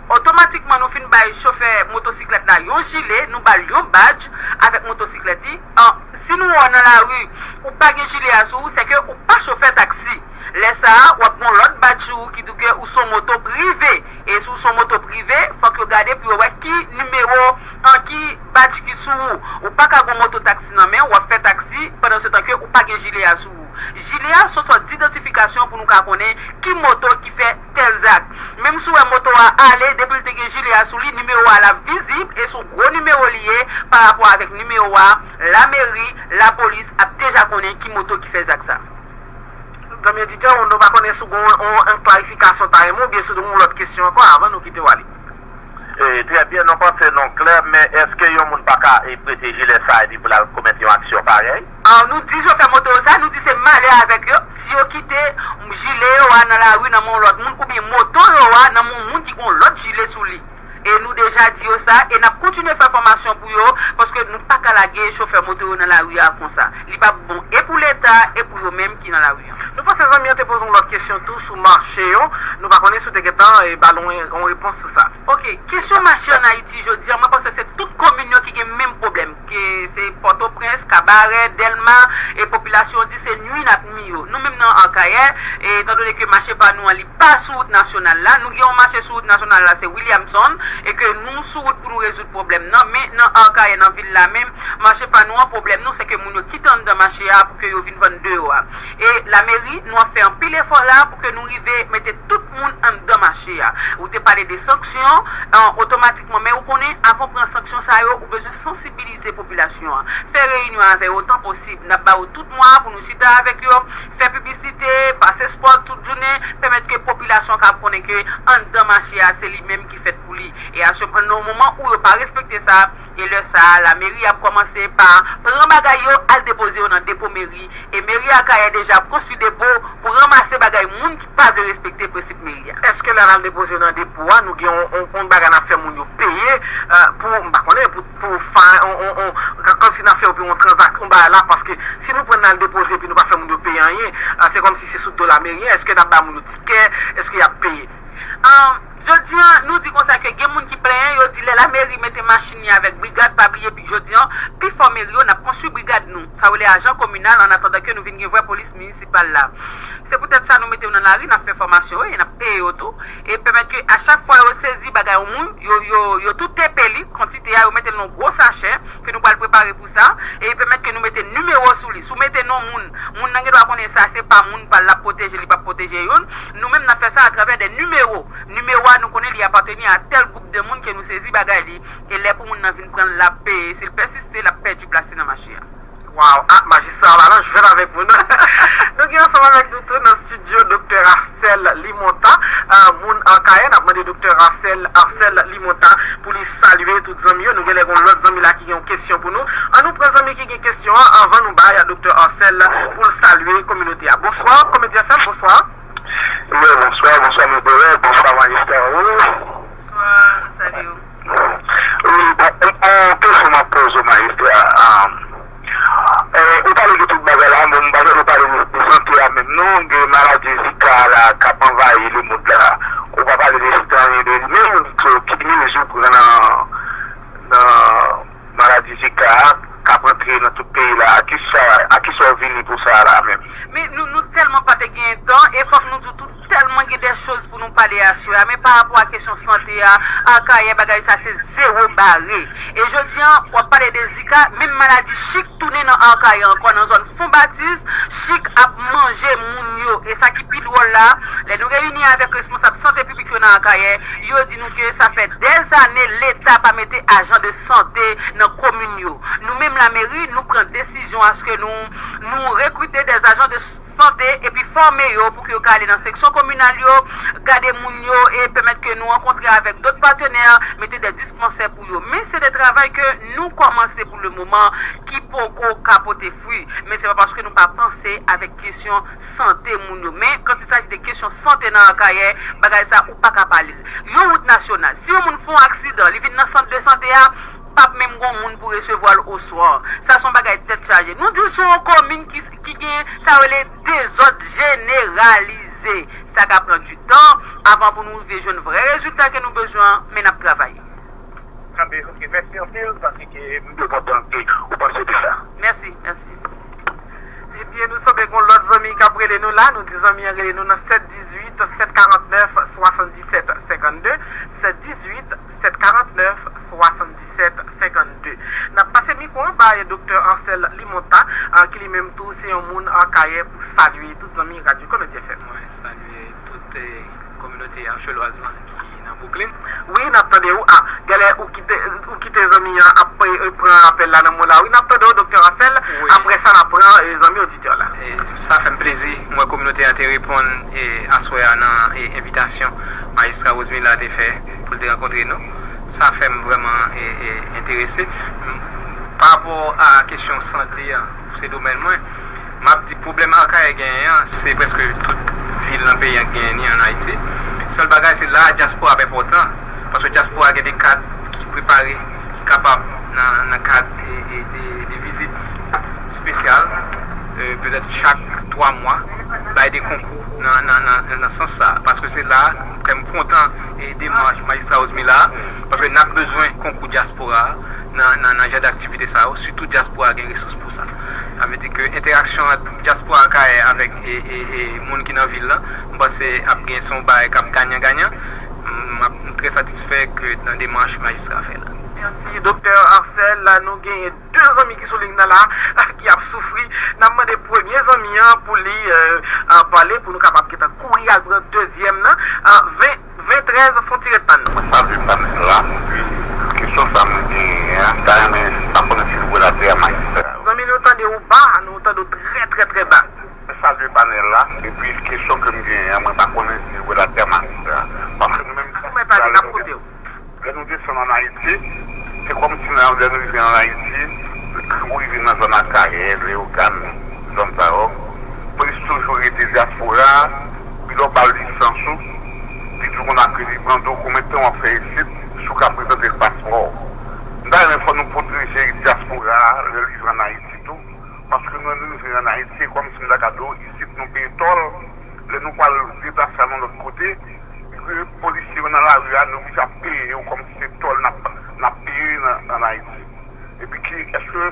otomatikman nou fin bay chofè motosiklèt la yon jile, nou ba l yon badj avèk motosiklèt li. E, si nou wè w nan lari, ou pa gen jile a sou ou, se ke ou pa chofè taksi. Lè sa a, w ap gen yon lòt badj sou ou ki di w ke ou se yon moto prive. E si w se yon moto prive, fòk yo gade pou yo wè ki nimewo, e, ki badj ki sou ou. Ou pa ka gen yon moto taksi nan men w, w ap fè taksi, pandan se tan ke ou pa gen jile a sou ou. Jile a se yon sòt idantifikasyon pou nou ka konnen ki moto ki fè tèl zak. Menm si w wè moto a ale, depi l te gen jile a sou li, nimewo a l ap vizib, e se yon gwo nimewo li ye pa rapò avèk nimewo a lameri, lapolis ap deja konnen ki moto ki fè zak sa. Zanmi oditè, nou pa konnen si w gen yon, yon, yon klarifikasyon ta renmen oubyen si w gen yon lòt kesyon ankò avan nou kite w ale. E, trè byen, nou panse nou klè, men èske yon moun pa ka, e, prete jile sa epi pou l al komèt yon aksyon parèy? A, nou di chofè moto yo sa, nou di se malè avèk yo si yo kite jile yo a nan lari nan men yon lòt moun oubyen moto yo a nan men yon moun ki gen yon lòt jile sou li. E nou deja di yo sa, e n ap kontinye fè fòmasyon pou yo, paske nou pa ka lage chofè moto yo nan lari a konsa. Li p ap bon e pou Leta, e pou yo menm ki nan lari a. Nou panse zanmi an te poze yon lòt kesyon tou sou mache yo. Nou pa konnen si w te gentan, e, ba l yon, yon repons sou sa. Ok, kesyon mache ann Ayiti jodi a, mwen panse se tout komin yo ki gen menm pwoblèm, ke se Pòtoprens, Kabarè, Dèlma, e popilasyon di se nui n ap nui yo. Nou menm nan Akayè, e etandone ke mache pa nou an li pa sou wout nasyonal la, nou gen yon mache sou wout nasyonal la, se Williamson, e ke nou sou wout pou nou rezoud pwoblèm nan, men nan Akayè, nan vil la menm, mache pa nou an, pwoblèm nou, se ke moun yo kite anndan mache a pou ke yo vin vann deyò a. E lameri, nou ap fè anpil efò la pou ke nou rive mete tout moun anndan mache a. Ou te pale de sanksyon, e, otomatikman, men ou konnen, avan w pran sanksyon sa yo, ou bezwen sansibilize popilasyon an. Fè reyinyon avè yo otan posib. N ap ba yo tout mwa pou nou chita avèk yo, fè piblisite, pase spòt tout jounen, pèmèt ke popilasyon an ka konnen ke anndan mache a, se li menm ki fèt pou li. E a se, nan moman ou yo pa respekte sa, e lè sa a, lameri ap kòmanse pa pran bagay yo, al depoze yo nan depo meri, e meri Akayè deja ap konstwi depo pou ranmase bagay moun ki pa vle respekte prensip meri a. Èske lè n al depoze yo nan depo a, nou gen yon, yon, yon bagay n ap fè moun yo peye, e, pou, m pa konnen, pou, pou fè yon, yon, yon, kòmsi n ap fè yo peye yon tranzaksyon, yon bagay la, paske si nou pran n al depoze epi nou pa fè moun yo peye anyen, e, se kòmsi se sou do lameri a, èske n ap ba moun yo tikè, èske y ap peye? Ahn, jodi a, nou di konsa ke gen moun ki plenyen, yo di lè lameri mete machin li avèk brigad, pa bliye, pi, jodi a, pifò meri yo, n ap konstwi brigad nou, sa yo rele ajan kominal, an atandan ke nou vin gen vrè polis minisipal la. Se poutèt sa nou mete yo nan lari, n ap fè fòmasyon yo, e n ap peye yo tou, e pèmèt ke a chak fwa yo sezi bagay yon moun, yo, yo, yo tou tepe li, kantite a, yo mete l nan yon gwo sachè, ke nou pral prepare pou sa, e pèmèt ke nou mete nimewo sou li. Si w mete non moun, moun nan gen dwa konnen sa se pa moun pa l, l ap pwoteje, li p ap pwoteje youn. Nou menm, n ap fè sa atravè de nimewo. Nimewo a, nou konnen li apateni a tèl gwoup de moun ke nou sezi bagay li. E lè pou moun nan vin pran l, l ap peye. Si l pèsiste, l ap pèdi plas li nan mache a. Waw, ah, majistra la nan jwèt avèk moun. Nou gen ansanm avèk nou tou nan estidyo Doktè Arcel Limonta, ah, moun Akayè. N ap mande Doktè Arcel, Arcel Limonta pou li salye tout zanmi yo. Nou genlè gen yon lòt zanmi la ki gen yon kesyon pou nou. An nou pran zanmi ki gen kesyon an anvan nou bay Doktè Arcel pou l salye kominote a. Bonswa, Komedi F M, bonswa. Wi, bonswa, bonswa, Mèt Borel, bonswa, majistra Rose. Bonswa, nou salye w. Wi, bon, on, on kesyon m ap poze w, majistra. Eh, ou pale de tout bagay la, bon, m pa vle pale de, de sante a menm, non, de maladi Zika la k ap anvayi lemond la. Ou pa pale de sante anyen de li menm, ki, ki mezi ou pran nan, nan maladi Zika a k ap antre nan tout peyi la. A kisa, a kisa w vini pou sa la menm? Men nou, nou tèlman pa te gen tan, e fòk nou di w tou, tèlman gen de choz pou nou pale aswè a, men pa rapò a kesyon sante a, Akayè, bagay sa se zewo bare. E jodi a, w ap pale de Zika, menm maladi chik tounen nan Akayè ankò, nan zòn Fon Batis, chik ap manje moun yo. E sa ki pi dwòl la, lè nou reyini avèk responsab sante piblik yo nan Akayè, yo di nou ke sa fè dèzane Leta pa mete ajan de sante nan komin yo. Nou menm lameri, nou pran desizyon aske nou, nou rekrite dèzajan de sante epi fòme yo pou ke yo ka ale nan seksyon kominal yo, gade moun yo e pèmèt ke nou rankontre avèk dòt patenè, mete de dispansè pou yo. Men se de travay ke nou kòmanse pou le moman ki poko ka pote fwi. Men se pa paske nou pa panse avèk kesyon sante moun yo. Men quand il s'agit de kesyon sante nan Akayè, bagay sa ou pa ka pale l. Yon wout nasyonal, si yon moun fè yon aksidan, li vin nan sant de sante a, p ap menm gon moun pou resevwa l oswa. Sa se yon bagay tèt chaje. Nou di sou yon komin ki, ki gen sa yo rele dezòd jeneralize. Sa ka pran du tan avan pou nou rive jwenn vrè rezilta ke nou bezwen an, men n ap travay. Anben, ok, mèsi anpil, paske m te kontan ke ou panse de sa. Mèsi, mèsi. Ebyen, nou sanble gon lòt zanmi k ap rele nou la. Nou di zanmi an rele nou nan sèt dizuit, sèt karant nèf, swasanndisèt senkannde, sèt dizuit, sèt karant nèf, swasanndisèt senkannde. N ap pase mikwo an bay Doktè Arcel Limonta, ah, ki li menm tou se yon moun Akayè, pou salye tout zanmi Radyo Komedi F M. Mwen salye tout, eh, kominote anjolwaz lan ki nan Brooklyn. Wi, n ap tande w. Ah, genlè ou kite, ou kite zanmi an ap, eh, pran apèl la nan mo la. Wi, n ap tande w, Doktè Arcel. Wi. Apre sa, n ap pran, eh, zanmi oditè la. E sa fè m plezi. M wè kominote a te reponn, eh, aswè a nan, eh, envitasyon majistra Rosemila te fè pou l te rankontre nou. Sa fè m vrèman, eh, eh, enterese. M, pa rapò a kesyon sante a, se domèn mwen, m ap di pwoblèm Akayè genyen an, se prèske tout vil nan peyi a genyen li ann Ayiti. Sèl bagay, se la dyaspora ap enpòtan, paske dyaspora gen de kad ki prepare, ki kapab nan, nan kad de, de, de, de vizit espesyal, eh, petèt chak twa mwa, bay de konkou nan, nan, nan, nan sans sa a. Paske se la, m kontan, eh, demach majistra Rosemila, paske n ap bezwen konkou dyaspora a nan, nan, nan jan daktivite sa yo, sitou dyaspora a gen resous pou sa. Sa vle di ke entèraksyon ant dyaspora Akayè avèk, e, e, e, moun ki nan vil lan, m panse ap gen, se yon bagay k ap ganyan ganyan. M ap, m trè satisfè ke nan demach majistra fè la. Mèsi, Doktè Arcel. La, nou genyen de zanmi ki sou liy nan la, ki ap soufri. N ap mande premye zanmi an pou li, eh, ah, pale, pou nou kapab gentan kouri al pran dezyèm nan. Ah, ven, ven trèz, fè yon ti ret pa nou. Mwen salye panèl la. Kesyon sa mwen genyen an, m ta renmen, m pa konnen si l relatè a majistra. Zanmi, nou tande w ba, nou tande w trè, trè, trè ba. Mwen salye panèl la, epi kesyon ke m genyen an, mwen pa konnen si l relatè a majistra. Paske nou menm, mwen pale, n ap koute w. Lè nou desann ann Ayiti, se kòmsi nan, lè nou rive ann Ayiti, ou rive nan zòn Akayè, Leyogàn, zòn sa yo, polis toujou rete dyaspora, pi lè w ba l lisans ou, li di w konn ap li pran do, konbyen tan w ap fè isit, si w ka prezante l paspò w. M ta renmen fò nou pwoteje dyaspora a lè l rive ann Ayiti tou, paske nou, lè nou rive ann Ayiti, se kòmsi m ta ka di w, isit nou peye tòl, lè nou pral deplase al yon lòt kote, ke polisye yo nan lari a, nou oblije ap peye yo kòmsi se tòl n ap, n ap peye nan, ann Ayiti. Epi ki, èske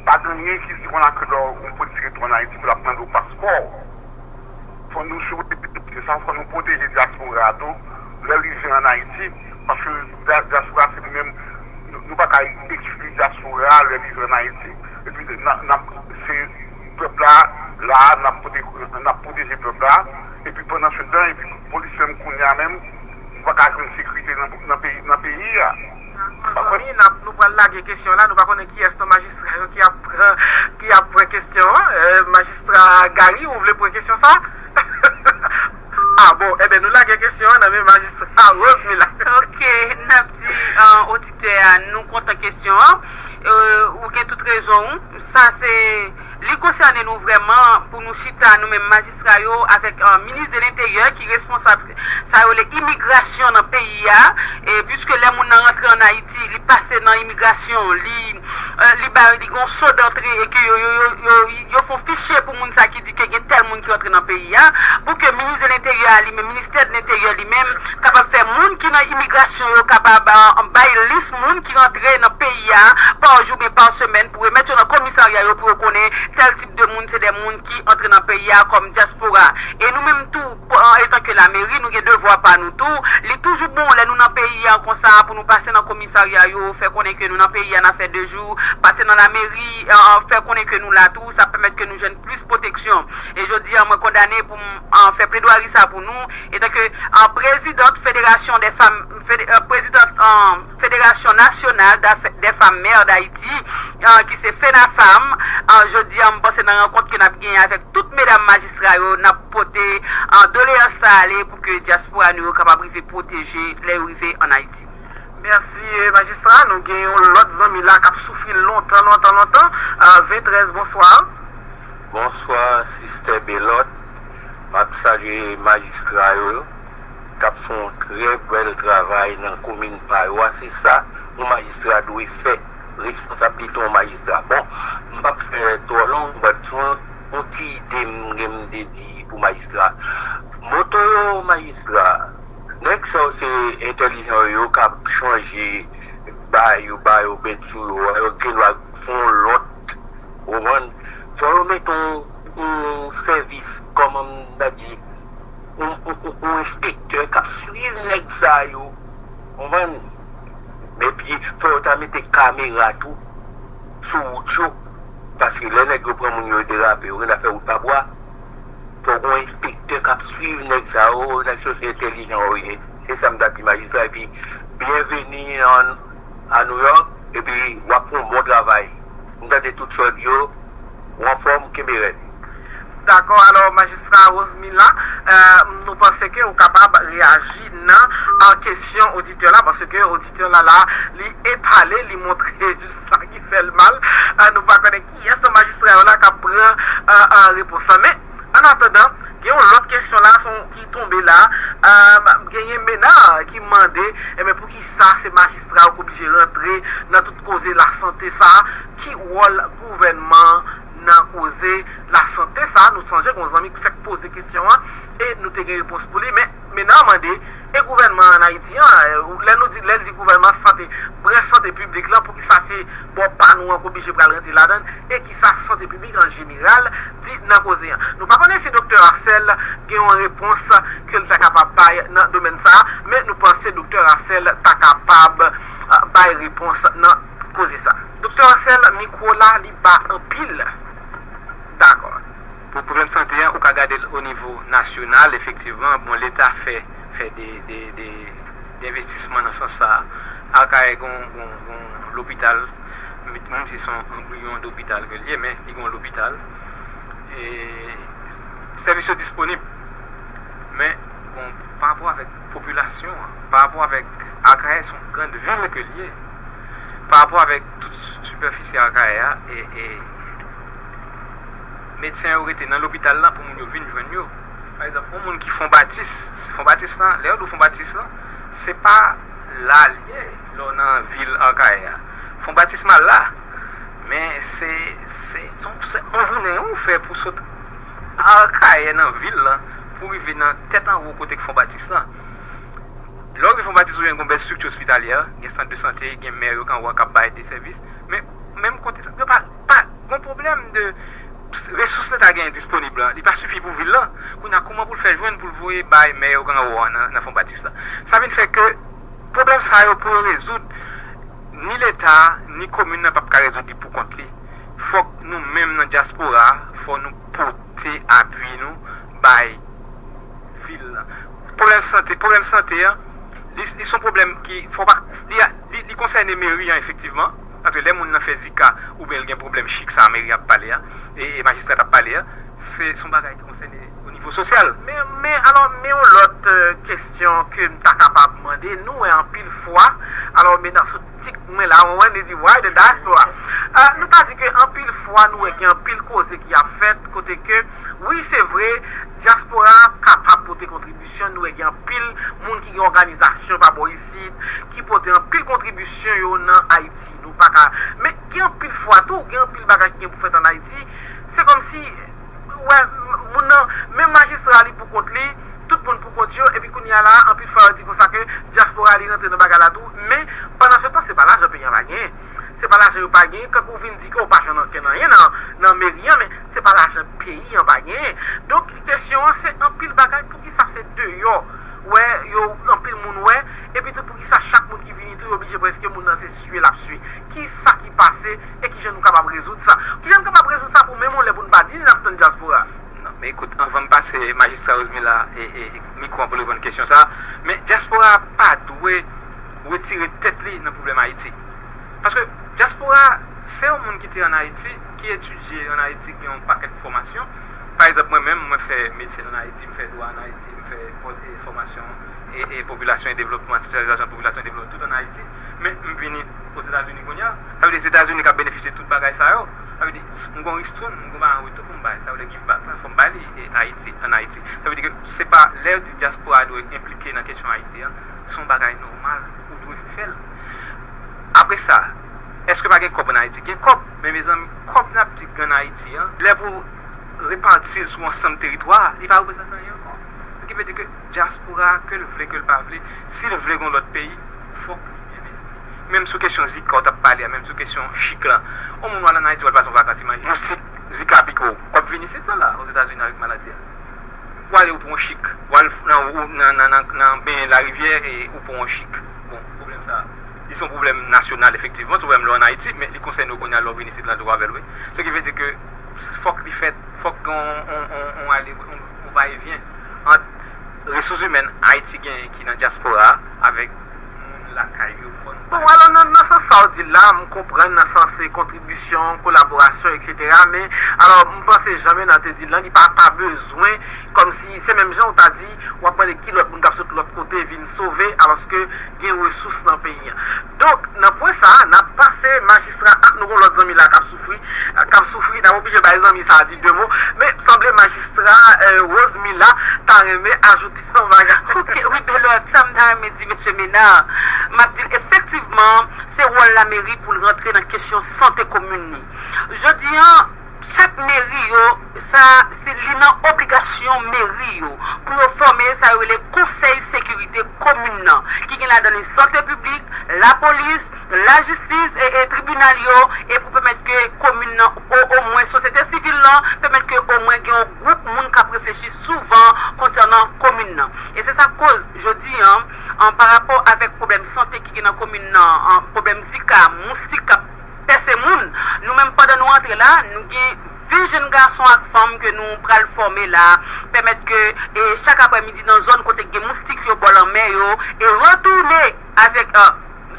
pa gen anyen ki di konn a ke lè yon polisye rete ann Ayiti pou l ap mande w paspò w? Fò nou sou, se sa, fò nou pwoteje dyaspora a tou, lè l rive ann Ayiti, paske dya-, dyaspora se li menm, nou, nou pa ka eksklui dyaspora a lè l rive ann Ayiti. Epi, n a, n ap, se pèp la, la, n ap pwote-, n ap pwoteje pèp la. Epi pandan se tan, epi polis menm kounye a menm, nou pa ka jwenn sekirite nan, nan peyi, nan peyi a. Dakò, zanmi, n ap, nou pral lage kesyon la, nou pa konnen kiyès nan majistra yo ki ap pran Ki ap pran kesyon an? Eh, majistra Gary, ou vle pran kesyon sa? Ah bon, enben nou lage kesyon an nan men majistra Rosemila. Ok, n ap di uh, oditè a, nou kontan kesyon an. Uh, ou gen tout rezon ou. Sa se li konsène nou vrèman pou nou chita nou menm majistra yo avèk uh, minis de lenteryè ki responsab sa yo le imigrasyon nan peyi a. E piske lè moun nan rantre an Ayiti, li pase nan imigrasyon, li li ba li gon so dantre e ke yo yo yo yo yo fon fichye pou moun sa ki di ke gen tèl moun ki rantre nan peyi a, pou ke minis de lenteryè a li menm, ministè de lenteryè li menm kapab fè moun ki nan imigrasyon yo kapab bay lis moun ki rantre nan peyi a pa jou ben pa semèn pou remèt yo nan komisarya yo pou yo konnen tèl tip de moun se de moun ki antre nan peyi a kòm dyaspora. E nou menm tou, an etan ke lameri, nou gen devwa pa nou tou. Li toujou bon lè nou nan peyi a konsa pou nou pase nan komisarya yo, fè konnen ke nou nan peyi a n a fè de jou, pase nan lameri, fè konnen ke nou la tou, sa pèmèt ke nou jwenn plis pwoteksyon. E jodi a mwen kondane pou m fè pledwari sa pou nou, etan ke prezidant federasyon de fanm, prezidant federasyon nasyonal de fanm mè dayiti, ki se fenafam. Jodi a m panse nan rankont ke n ap genyen avèk tout medam majistra yo, n ap pote doleyans sa ale pou ke dyaspora nou yo kapab rive pwoteje lè yo rive ann Ayiti. Mèsi majistra. Nou gen yon lòt zanmi la k ap soufri lontan lontan lontan. Ventrèz, bonswa. Bonswa sistè Belòt. M ap salye majistra yo k ap fè yon trè bèl travay nan komin pa yo a. Se sa yon majistra dwe fè. Responsablite yon majistra. Bon, m p ap fè twò long, but yon ti ide m gen m te di pou majistra. Moto yo majistra, nèg sa yo se entèlijan yo k ap chanje ba yo ba yo bèt sou yo a, yo gen dwa fè yon lòt, ou konprann? Fò yo mete yon sèvis kòman m ta di yon enspektè k ap swiv nèg sa yo, konprann? Epi fò yo ta mete kamera tou sou wout yo, paske lè nèg yo pran moun yo derape yo gen afè wout pa bwa. Fò gen yon enspektè k ap swiv nèg sa yo, nèg sa yo se entèlijan yo ye. Se sa m ta di majistra epi byenveni an a New York epi w ap fè yon bon travay. M tande tout sa w di yo, w anfòm, kenbe rèd. Dakò, alò majistra Rosemila, nou panse ke ou kapab reyaji nan kesyon oditè la, paske oditè la la, li etale, li montre jis sa ki fè l mal. Nou pa konnen kiyès nan majistra yo la k ap pran repons lan. Men, annatandan, gen yon lòt kesyon la ki tonbe la. Genyen Mena ki mande, enben poukisa se majistra yo k oblije rantre nan tout koze lasante sa? Ki wòl gouvènman nan koze lasante sa? Nou sonje gen yon zanmi ki fèk poze kesyon an e nou te gen repons pou li. Men, Mena mande, e gouvènman an Ayiti an, lè nou di, lè l di gouvènman, sante, branch sante piblik lan, poukisa se bò pa nou an k oblije pral rantre ladan l, e kisa sante piblik an jeneral di nan koze an? Nou pa konnen si doktè Arcel gen yon repons ke l ta kapab bay nan domèn sa a, men nou panse doktè Arcel ta kapab bay repons nan koze sa. Doktè Arcel, mikwo la li ba anpil. Dakò. Pou pwoblèm sante an, ou ka gade l o nivo nasyonal, efektivman, bon, Leta fè fè de de de de envestisman nan sans sa a. Akayè gon gon gon lopital, menm si se yon anbriyon dopital ke l ye, men li gon lopital. E sèvis yo disponib. Men bon, pa rapò avèk popilasyon an, pa rapò avèk Akayè se yon grann vil ke l ye. Pa rapò avèk tout sipèfisi Akayè a, e e medsen yo rete nan lopital la pou moun yo vin jwenn yo. Pa egzanp, yon moun ki Fon Batis, Fon Batis lan, lè yo di w Fon Batis lan, se pa la l ye lè w nan vil Akayè a. Fon Batis mal la, men se se se yon vounen ou fè pou sot Akayè nan vil lan pou rive nan tèt anwo kote k Fon Batis lan. Lè w rive Fon Batis ou jwenn gon bèl estrikti ospitalyè, gen sant de sante, gen mè yo k anwo a k ap bay de sèvis, men menm kote sa, yo pa pa gon pwoblèm de resous Leta genyen disponib lan, li pa sifi pou vil lan. Kounye a kouman pou l fè jwenn pou l voye bay mè yo k anwo a nan nan Fon Batis lan? Sa vin fè ke pwoblèm sa yo pou yo rezoud, ni Leta ni komin nan p ap ka rezoud li pou kont li. Fòk nou menm nan dyaspora a, fò nou pote apui nou bay vil lan. Pwoblèm sante, pwoblèm sante an, li li se yon pwoblèm ki fò pa li li li konsène meri an efektivman. Paske lè moun nan fè Zika oubyen l gen pwoblèm chik sa meri ap pale a, e, e majistra t ap pale a, se se yon bagay ki konsène o nivo sosyal. Men, men alò, men yon lòt, euh, kesyon ke m ta kapab mande, nou wè anpil fwa, alò, men nan sou tik mwen la, ou wè, nou di, why the diaspora? Ah, nou ta di ke anpil fwa, nou wè gen anpil koze ki ap fèt, kote ke, wi, se vre, dyaspora kapab pote kontribisyon, nou wè gen anpil moun ki gen òganizasyon pa bò isit, ki pote anpil kontribisyon yo nan Ayiti. Nou pa ka, men gen anpil fwa tou, gen anpil bagay ki gen pou fèt ann Ayiti. Se kòmsi, wè, moun nan, menm majistra li pou kont li, tout moun pou kont yo, epi kounye a la, anpil fwa yo di konsa ke dyaspora li rantre nan bagay la tou, men pandan se tan, se pa lajan peyi an pa genyen. Se pa lajan yo pa genyen, kankou w vin di ke w pa jwenn ankenn anyen nan, nan meri an, men se pa lajan peyi an pa genyen. Donk, kesyon an, se anpil bagay, poukisa se deyò, wè, yo, anpil moun wè, epi tou poukisa chak moun ki vini tou, yo oblije prèske moun nan se swe l ap swe. Kisa ki pase e kijan nou kapab rezoud sa? Kijan nou kapab rezoud sa pou menm yon lè pou n pa di n ap tann dyaspora? Non, men ekout, anvan m pase majistra Rosemila e, e, e mikwo an pou l reponn kesyon sa, men dyaspora pa dwe retire tèt li nan pwoblèm Ayiti. Paske dyaspora, se yon moun ki te ann Ayiti, ki etidye ann Ayiti, ki gen yon pakèt fòmasyon. Pa egzanp, mwen menm, mwen fè medsin ann Ayiti, m fè dwa ann Ayiti, m fè fò-, e, fòmasyon e, e popilasyon e devlopman, espesyalizasyon popilasyon e devlopman, tout ann Ayiti. Men m vini Ozetazini kounye a. Sa vle di Etazini k ap benefisye tout bagay sa yo. Sa vle di, m gon ristoun, m gon bagay an retou pou m bay. Sa vle give back la, fò m bay li e Ayiti, ann Ayiti. Sa vle di ke se pa lè yo di dyaspora dwe enplike nan kesyon Ayiti an, se yon bagay nòmal, ou dwe fè l. Apre sa, èske pa gen kòb ann Ayiti? Gen kòb, men mezanmi, kòb n ap di k gen ann Ayiti an, lè pou repati l sou ansanm teritwa, li pa reprezante anyen ankò. Sa ki vle di ke dyaspora, ke l vle, ke l pa vle, si l vle gon lòt peyi, fòk li envesti. Menm sou kesyon Zika w t ap pale a, menm sou kesyon chik lan, yon moun w al ann Ayiti, w al pase yon vakans, imajine, yon sik Zika pike w, w ap vin isit la, la, Ozetazini avèk maladi a. W ale, ou pran yon chik, w al nan, nan, nan, nan, nan benyen larivyè e ou pran yon chik. Bon, pwoblèm sa, li se yon pwoblèm nasyonal, efektivman, se yon pwoblèm lè w ann Ayiti, men li konsène w kounye a lè w vin isit la tou avè l, wi. Sa ki vle di ke fòk li fèt, fòk gen yon, yon, yon, yon ale, yon, yon vayevyen ant resous imèn Ayiti genyen ki nan dyaspora a avèk moun lakay yo. Bon, alò, nan, nan sans sa w di l la, m konprann nan sans se kontribisyon, kolaborasyon, etsetera, men, alò, m panse jan Menard te di l lan, li pa ta bezwen, kòmsi, se menm jan w ta di, w ap mande ki lòt moun k ap sot lòt kote vin sove, alòske gen resous nan peyi an. Donk, nan pwen sa a, n ap pase majistra, a, nou gon lòt zanmi la k ap soufri, k ap soufri, n ap oblije bay zanmi sa a di de mo, men sanble majistra, euh, Rosemila ta renmen ajoute yon bagay. Ok, wi, Belot, sa m ta renmen di mesye Menard, m ap di l efektivman, se wòl lameri pou l rantre nan kesyon sante komin li. Jodi an, chak meri yo, sa, se li nan obligasyon meri yo pou yo fòme sa yo rele Konsèy Sekirite komin nan, ki gen ladan li sante piblik, lapolis, lajistis e, e tribinal yo, e pou pèmèt ke komin nan, o, omwen sosyete sivil lan, pèmèt ke omwen gen yon gwoup moun k ap reflechi souvan konsènan komin nan. E se sa k koz, jodi an, an, pa rapò avèk pwoblèm sante ki gen nan komin nan, an, pwoblèm Zika, moustik k ap pèse moun, nou menm pandan nou antre la, nou gen ven jenn gason ak fanm ke nou pral fòme la, pèmèt ke, e, chak aprèmidi nan zòn kote gen moustik yo bò lanmè yo, e retounen avèk, a,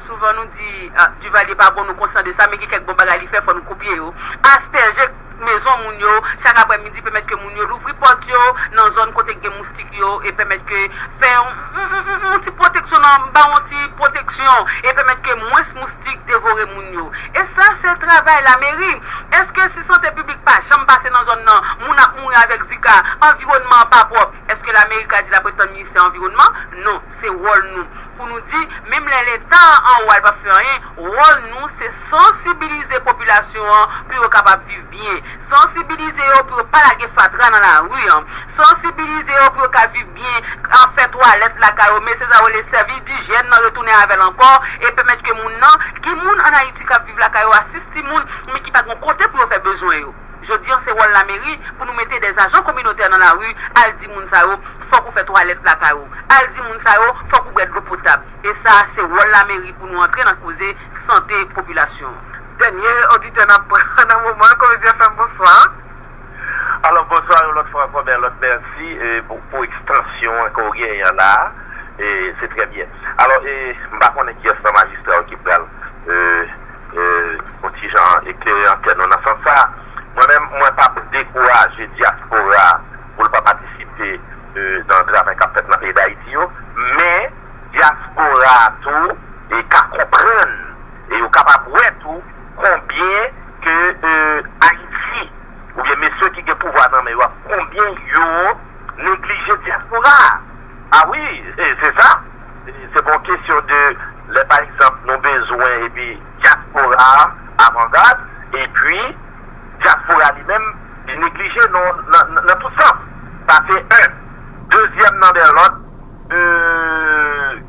souvan nou di, a, Duvalier pa bon, nou konsyan de sa, men gen kèk bon bagay li fè, fò nou kopye yo. Aspèje mezon moun yo, chak aprèmidi, pèmèt ke moun yo louvri pòt yo nan zòn kote gen moustik yo, e pèmèt ke fè yon, yon, yon, yon, yon ti pwoteksyon nan, ba yon ti pwoteksyon, e pèmèt ke mwens moustik devore moun yo. E sa, se travay lameri. Èske si sante piblik pa janm pase nan zòn nan, moun ap mouri avèk Zika, anviwònman an pa pwòp, èske lameri ka di l ap ret tann ministè anviwònman? Non, se wòl nou. Pou nou di, menm lè Leta an anwo a l p ap fè anyen, wòl nou se sansibilize popilasyon an pou yo kapab viv byen. Sansibilize yo pou yo pa lage fatra nan lari an. Sansibilize yo pou yo ka viv byen, ka fè twalèt lakay yo, men se sa yo rele sèvis dijyèn nan, retounen avè l ankò, e pèmèt ke moun nan, gen moun ann Ayiti k ap viv lakay yo a sis timoun, men ki pa gen kote pou yo fè bezwen yo. Jodi an, se wòl lameri pou nou mete dè ajan kominotè nan lari, al di moun sa yo, fòk ou fè twalèt lakay ou. Al di moun sa yo, fòk ou bwè dlo potab. E sa, se wòl lameri pou nou antre nan koze sante popilasyon an. Dènye oditè n ap pran nan moman an, Komedi F M, bonswa. Alò, bonswa yon lòt fwa ankò, Belot, mèsi, e, pou, pou ekstansyon an ke w genyen an la a. E, se trè byen. Alò, e, m pa konnen kiyès nan majistra yo ki pral, e, yon ti jan eklere lantèn nou nan sans sa. Mwen menm, mwen p ap dekouraje dyaspora pou l pa patisipe nan travay k ap fèt nan peyi Dayiti yo, men dyaspora a tou e ka konprann e yo kapab wè tou konbyen ke Ayiti oubyen mesye ki gen pouvwa nan men yo a, konbyen yo neglije dyaspora a. A wi, se sa. Se pa yon kesyon de lè pa egzanp nou bezwen epi dyaspora a avangad epi dyaspora li menm li neglije nou nan tout sans. Sa se en. Dezyèm nan dèyè lòt,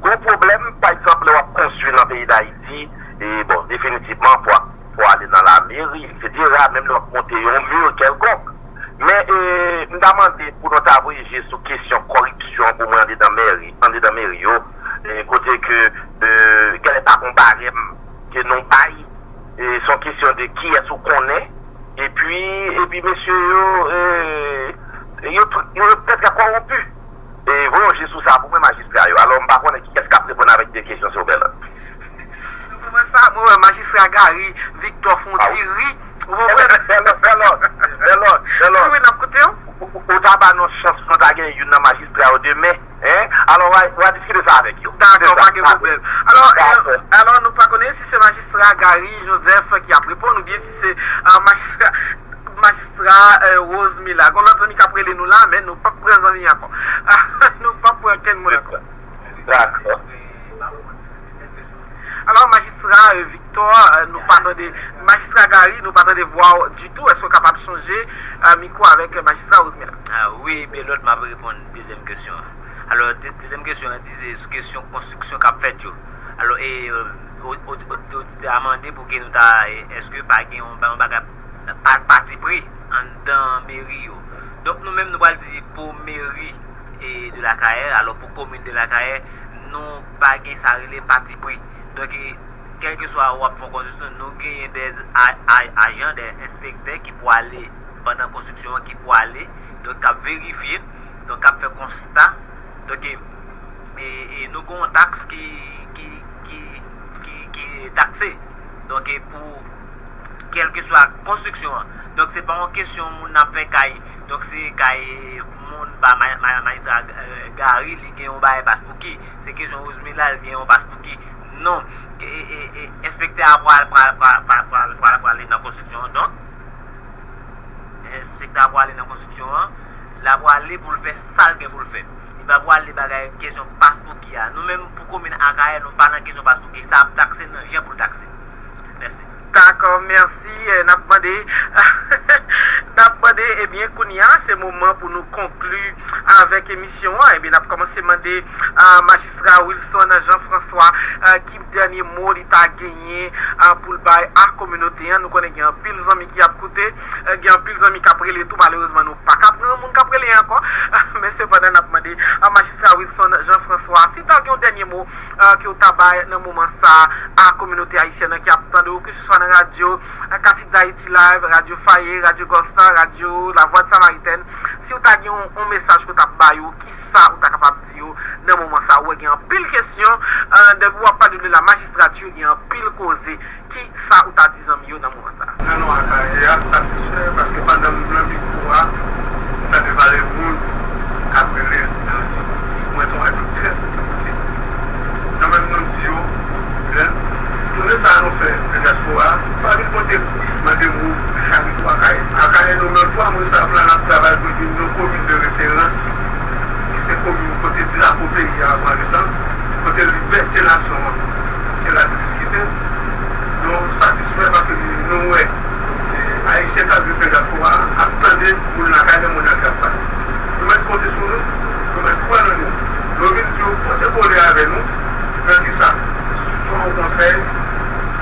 gon pwoblèm pa egzanp lè w ap konstwi nan peyi Dayiti e bon definitivman pou pou ale nan lameri, etsetera, menm lè w ap monte yon mi kèlkonk. Men e, m ta mande pou nou ta voye je sou kesyon kòripsyon pou mwen andedan meri, andedan meri yo, e, kote ke e, genlè pa gon barèm ke nou bay, e, se yon kesyon de kiyès ou konnen, epi, epi mesye yo, e, yo, yo, yo trè, trè kòwonpi. E, voye yon je sou sa pou mwen, majistra yo. Alò, m pa konnen kiyès k ap reponn avèk de kesyon, silvouplè. Mwen sa, mwen wè majistra Gary Victor fè yon ti ri. Ou konprann? Bèlòt, bèlòt, bèlòt, bèlòt. Wi, wi, n ap koute w. Ou, ou, ou ta ba nou chans pou nou ta gen youn nan majistra yo demen, en? Alò, w a, w a diskite sa avèk yo. Dakò, pa gen pwoblèm. Alò, e, alò, nou pa konnen si se majistra Gary Joseph ki ap reponn oubyen si se, e, majistra, majistra, e, Rosemila. Gon lòt zanmi k ap rele nou la, men nou p ap pran zanmi ankò. Nou p ap pran kenn moun ankò. Dakò. Alò, majistra, e, Victor, e, nou pa tande, majistra Gary, nou pa tande vwa w ditou. Èske w kapab chanje, e, mikwo avèk, e, majistra Rosemila? A, wi, Bèlòt, m ap reponn dezyèm kesyon an. Alò, de-, dezyèm kesyon an di se sou kesyon konstriksyon k ap fèt yo. Alò, e, e, o-, o-, otorite a mande pou ke nou ta, e, èske pa gen yon, yon bagay pa, patipri anndan meri yo. Donk, nou menm, nou pral di pou meri e, de Lakayè, alò pou komin de Lakayè, nou pa gen sa rele patipri. Donk, e, kèlkeswa w ap fè yon konstriksyon, nou genyen de a-, a-, ajan, de enspektè ki pou ale pandan konstriksyon an, ki pou ale, donk k ap verifye, donk k ap fè konsta. Donk, e, e, e nou gen yon taks ki, ki, ki, ki, ki takse. Donk, e pou kèlkeswa konstriksyon an. Donk, se pa yon kesyon moun ap fè kay. Donk, se kay moun pa ma-, ma-, majistra, e, Gary, li gen yon bagay paspouki. Se kesyon Rosemila, li gen yon paspouki. Non. E, e, e, enspektè a pral, pral, pral, pral, pral, pral, pral ale nan konstriksyon an. Donk, enspektè a pral ale nan konstriksyon an. L ap prale pou l fè sa l gen pou l fè. Li pa pral li bagay kesyon paspouki a. Nou menm, pou komin Akayè, nou pa nan kesyon paspouki. Sa ap takse nan jan pou l takse. Mèsi. Dakò, mèsi. E, n ap mande, n ap mande, ebyen, kounye a, se moman pou nou konkli avèk emisyon an. Ebyen, n ap kòmanse mande, a, majistra Wilson Jean François, a, ki dènye mo li ta genyen, a, pou l bay a kominote an. Nou konnen gen anpil zanmi ki ap koute, e, gen anpil zanmi k ap rele tou. Malerezman, nou pa ka pran moun k ap rele ankò. Men sepandan, n ap mande a majistra Wilson Jean François si w ta gen yon dènye mo, e, ke w ta bay nan moman sa a kominote ayisyèn nan ki ap tande w, keseswa nan radyo, e, Cassette d'Haïti Live, Radyo Faye, Radyo Golf Star, Radyo La Voix de Samaritaine. Si w ta gen yon, yon mesaj ke w t ap ba yo, kisa ou ta kapab di yo nan moman sa a? Ou wè gen anpil kesyon, e, depi w ap pale de la magistrati, gen anpil koze. Ki sa ou ta di zanmi yo nan moman sa a? Nan non Akayè a, m satisfè paske pandan m nan mikwo a, m tande valè moun k ap rele nan li. Mwen se yon admiktè de kote. Nan menm nou di yo, lè, tounen sa nou fè nan dyaspora, pa vin pote mande mou Richard Micro Akayè. Akayè nou menm twa moun sa yo la n ap travay pou vin yon komin de referans, ki se komin kote drapo peyi a pran nesans, kote libète nasyon an se la ki diskite. Nou satisfè paske nou wè Ayisyen k ap viv nan dyaspora a ap tande moun lakay nan moun nan k ap pale. Nou mèt konte sou nou, nou mèt kwè nan nou. Nou vin di yo pote kole avè nou, nan kisa? Swa yon konsèy,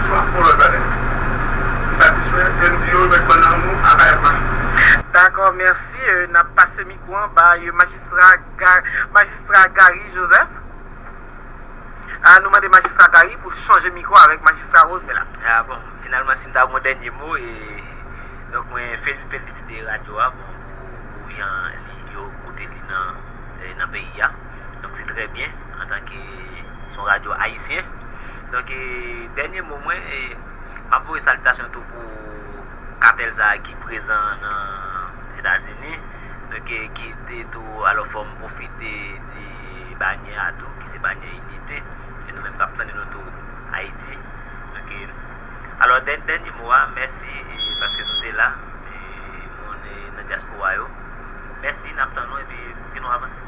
swa yon lòt bagay. Nou satisfè, e m di yo, yo mèt kwè nan nou, Akayè ap mache. Dakò, mèsi. E, n ap pase mikwo an bay majistra Ga-, majistra Gary Joseph. A, nou mande majistra Gary pou l chanje mikwo avèk majistra Rosemela. A, bon, finalman, si m ta gen yon dènye mo, e, donk, mwen fel-, felisite radyo a, bon, pou, pou jan li, yo koute li nan, e, nan peyi a. Donk, se trè byen, antanke se yon radyo ayisyen. Donk, e, dènye mo mwen, e, M ap voye salitasyon tou pou katèl sa a ki prezan nan Etazini, donk, e, ki te tou, alò, fò m pwofite di banyè a tou, ki se banyè inite, e nou menm k ap tande nou tou Ayiti. Donk, e, alò, dè-, dènye mo a, mèsi, e, paske nou te la, e, moun, e, nan dyaspora yo. Mèsi, n ap tann nou, epi pou ke nou avanse.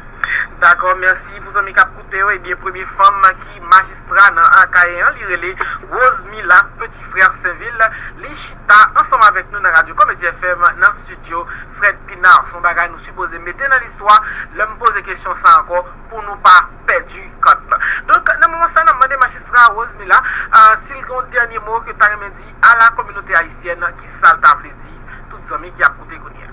Dakò, mèsi pou zanmi k ap koute yo. Ebyen, premye fanm ki majistra nan Akayè an, li rele Rosemila Petit Frère Sainvil. Li chita ansanm avèk nou nan Radyo Komedi F M nan estidyo Fred Pinard. Se yon bagay nou sipoze mete nan listwa lè m poze kesyon sa ankò pou nou pa pèdi kòd lan. Donk, nan moman sa, n ap mande majistra Rosemila, ah, si l gen yon dènye mo ke l ta renmen di a la kominote ayisyèn, ki sa l ta vle di tout zanmi ki ap koute kounye a.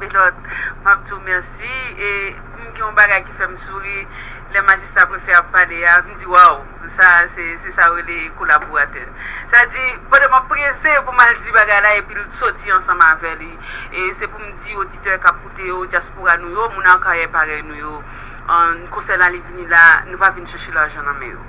Belot, m ap di w mèsi. E m gen yon bagay ki fè m souri. Lè majistra prefe ap pale a, m di, waw, sa, se, se sa yo rele kolaboratè. Sa di, pandan m ap prese pou m al di bagay la, epi l soti ansanm avè li. E se pou m di oditè k ap koute yo, dyaspora nou yo, moun Akayè parèy nou yo, an, konsènan li vini la, nou pa vin chèche lajan nan men yo.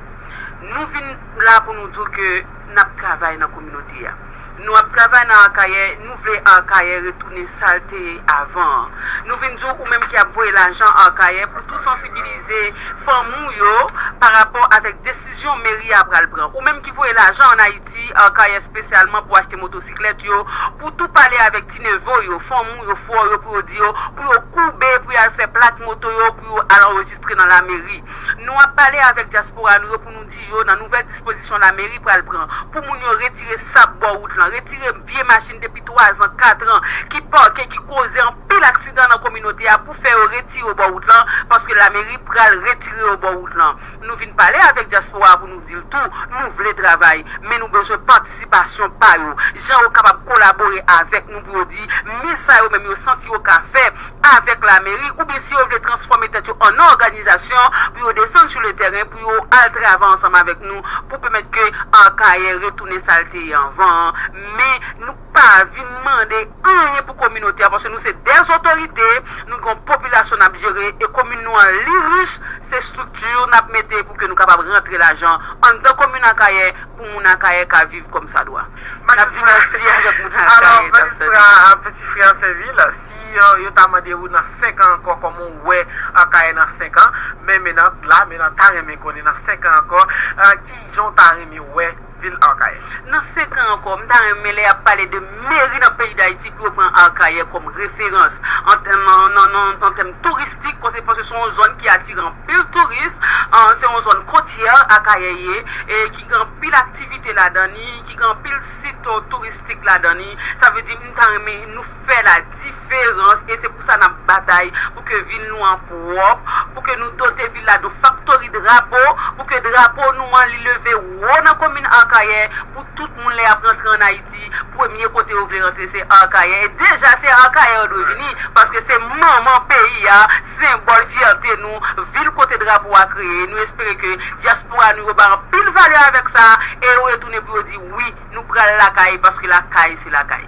Nou vin la pou nou di w ke n ap travay nan kominote a. Nou ap travay nan Akayè, nou vle Akayè retounen sa l te ye avan an. Nou vin di w, ou menm ki ap voye lajan Akayè, pou tou sansibilize fanmi w yo pa rapò avèk desizyon meri a pral pran. Ou menm ki voye lajan ann Ayiti, Akayè espesyalman pou achte motosiklèt yo, pou tou pale avèk ti neve w yo, fanmi w yo, frè w yo, pou yo di yo, pou yo koube, pou y al fè plak moto yo, pou yo al anrejistre nan lameri. Nou ap pale avèk dyaspora nou yo pou nou di yo nan nouvèl dispozisyon lameri pral pran pou moun yo retire sab bò wout lan, retire vye machin depi twazan, katran ki pake, ki koze anpil aksidan nan kominote a, pou fè yo retire yo bò wout lan, paske lameri pral retire yo bò wout lan. Nou vin pale avèk dyaspora a pou nou di l tou, nou vle travay, men nou bezwen patisipasyon pa yo. Jan yo kapab kolabore avèk nou pou yo di, men sa yo menm yo santi yo ka fè avèk lameri, oubyen si yo vle transfòme tèt yo an òganizasyon pou yo desann sou le tèren, pou yo al travay ansanm avèk nou, pou pèmèt ke Akayè retounen sa l te ye anvan an. Men nou pa vin mande anyen pou kominote a, paske nou se dè otorite, nou gen yon popilasyon n ap jere, e komin nou an li rich, se estrikti n ap mete pou ke nou kapab rantre lajan anndan komin Akayè, pou moun Akayè ka viv kòmsadwa. N ap di mèsi avèk moun Akayè k ap tande. Majistra Petit Frère Sainvil, si, euh, yo ta mande ou nan senk an ankò, kòman w wè Akayè nan senk an, men, men nan la, men nan ta renmen konnen nan senk an ankò, euh, ki jan w ta renmen wè vil Akayè? Nan senk an ankò, m ta renmen lè y ap pale de meri nan peyi Dayiti pou yo pran Akayè kòm referans an tèm, nan, nan, nan, an tèm touristik, paske, paske se yon zòn ki atire anpil touris, an, se yon zòn kotyè Akayè ye, e ki gen anpil aktivite ladan li, ki gen anpil sit, euh, touristik ladan li. Sa vle di, m ta renmen nou fè la diferans, e se pou sa n ap batay, pou ke vil nou an pwòp, pou ke nou dote vil la de faktori drapo, pou ke drapo nou an li leve wo nan komin Akayè, pou tout moun lè y ap rantre ann Ayiti, premye kote yo vle rantre se Akayè. E deja se Akayè yo dwe vini, paske se manman peyi a, senbòl fyète nou, vil kote drapo a kreye. Nou espere ke dyaspora nou yo bay anpil valè avèk sa, e yo retounen pou yo di wi, nou pral lakay, paske lakay se lakay.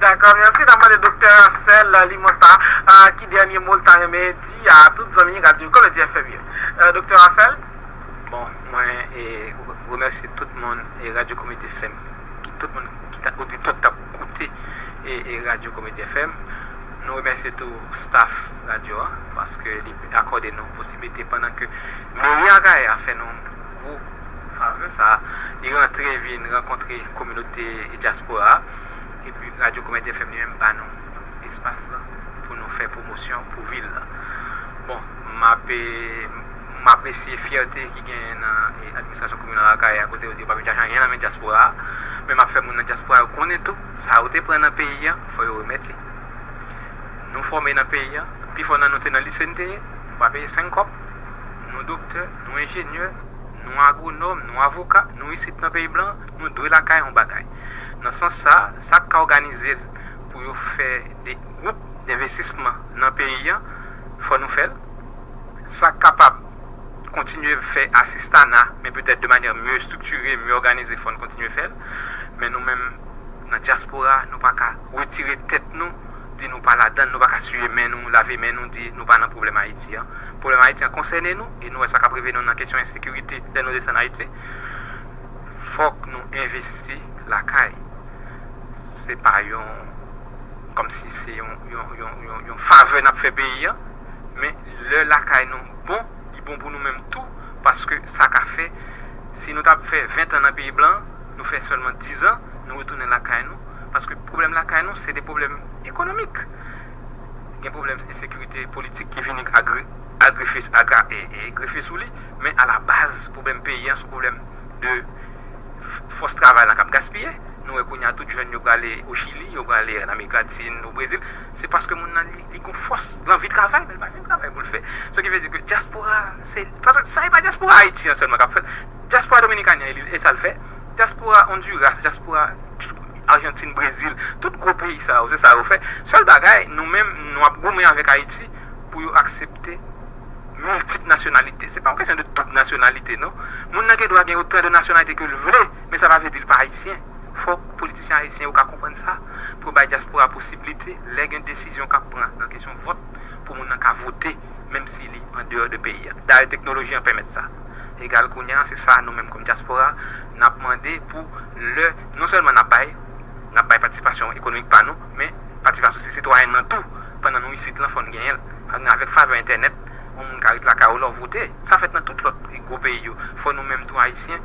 Dakò, mèsi. N ap mande Doktè Racel Limota, ah, ki dènye mo l ta renmen di a tout zanmi Radyo Komedi F M yo. Euh, Doktè Racel? Bon, mwen, e, remèsye tout moun, e, Radyo Komedi F M, ki, tout moun ki ta, oditè k t ap koute, e, e, Radyo Komedi F M. Nou remèsye tou staff radyo a, paske li akòde nou posiblite pandan ke meri Akayè a fè nou gwo favè sa, li rantre vin rankontre kominote dyaspora a, epi Radyo Komedi F M li menm ba nou espas la pou nou fè pwomosyon pou vil la. Bon, m ap, e, m apresye fyète ki genyen nan, e, administrasyon kominal Akayè a, kote yo di yo pa vin chache anyen nan men dyaspora a, men m ap fè moun nan dyaspora yo konnen tou, sa yo te pran nan peyi a, fò yo remèt li. Nou fòme nan peyi a, pifò nan nou te nan lise n te ye, nou pa peye senk kòb, nou doktè, nou enjenyè, nou agwonòm, nou avoka, nou isit nan peyi blan, nou dwe lakay yon bagay. Nan sans sa, sa k ka òganize l pou yo fè de gwoup denvestisman nan peyi a, fò nou fè l. Sa k kapab kontinye fè asistana, men petèt de manyè mye estriktire, mye òganize, fò n kontinye fè l. Men nou menm, nan dyaspora, nou pa ka retire tèt nou, di nou pa ladan l, nou pa ka siye men nou, lave men nou, di nou pa nan pwoblèm Ayiti an. Pwoblèm Ayiti an konsène nou, e nou wè sa k ap rive nou nan kesyon ensekirite lè nou desann Ayiti. Fòk nou envesti lakay. Se pa yon, kòmsi se yon, yon, yon, yon, yon favè n ap fè peyi a, men lè lakay nou bon, li bon pou nou menm tou, paske sa ka fè, si nou t ap fè ven tan nan peyi blan, nou fè sèlman diz an, nou retounen lakay nou, paske pwoblèm lakay nou, se de pwoblèm ekonomik. Gen pwoblèm ensekirite politik ki vini agre-, agrefe, aga-, e, e, grefe sou li, men a la baz, pwoblèm peyi an, se pwoblèm de f-, fòs travay la k ap gaspiye. Nou wè kounye a tout jèn yo prale o Chili, yo prale an Amerik Latin, o Brezil. Se paske moun nan li, li gon fòs, lanvi travay, men li pa jwenn travay pou l fè. Ce qui veut dire que dyaspora, se, paske sa e pa dyaspora Ayiti an sèlman k ap fèt. Dyaspora Dominikani an, e li, e sa l fè. Dyaspora Honduras, dyaspora Ajantin, Brezil, tout gwo peyi sa yo, se sa yo fè. Sèl bagay, nou menm, nou ap goumen avèk Ayiti pou yo aksepte miltip nasyonalite. Se pa yon kesyon de doub nasyonalite, non. Moun nan gen dwa gen otan de nasyonalite ke l vle, men sa pa vle di l pa ayisyen. Fòk politisyen ayisyen yo ka konprann sa, pou yo bay dyaspora posiblite, lè gen desizyon k ap pran nan kesyon vòt, pou moun nan ka vote, menm si li andeyò de peyi a. Dayè, teknoloji an pèmèt sa. Egal kounye a, se sa nou menm kòm dyaspora, n ap mande pou lè, non sèlman n ap bay, n ap bay patisipasyon ekonomik pa nou, men patisipasyon sitwayen nan tou, pandan nou isit lan, fò n genyen l. Avèk favè entènèt, yon moun ka ret lakay ou lè w vote. Sa fèt nan tout lòt gwo peyi yo. Fò nou menm tou ayisyen,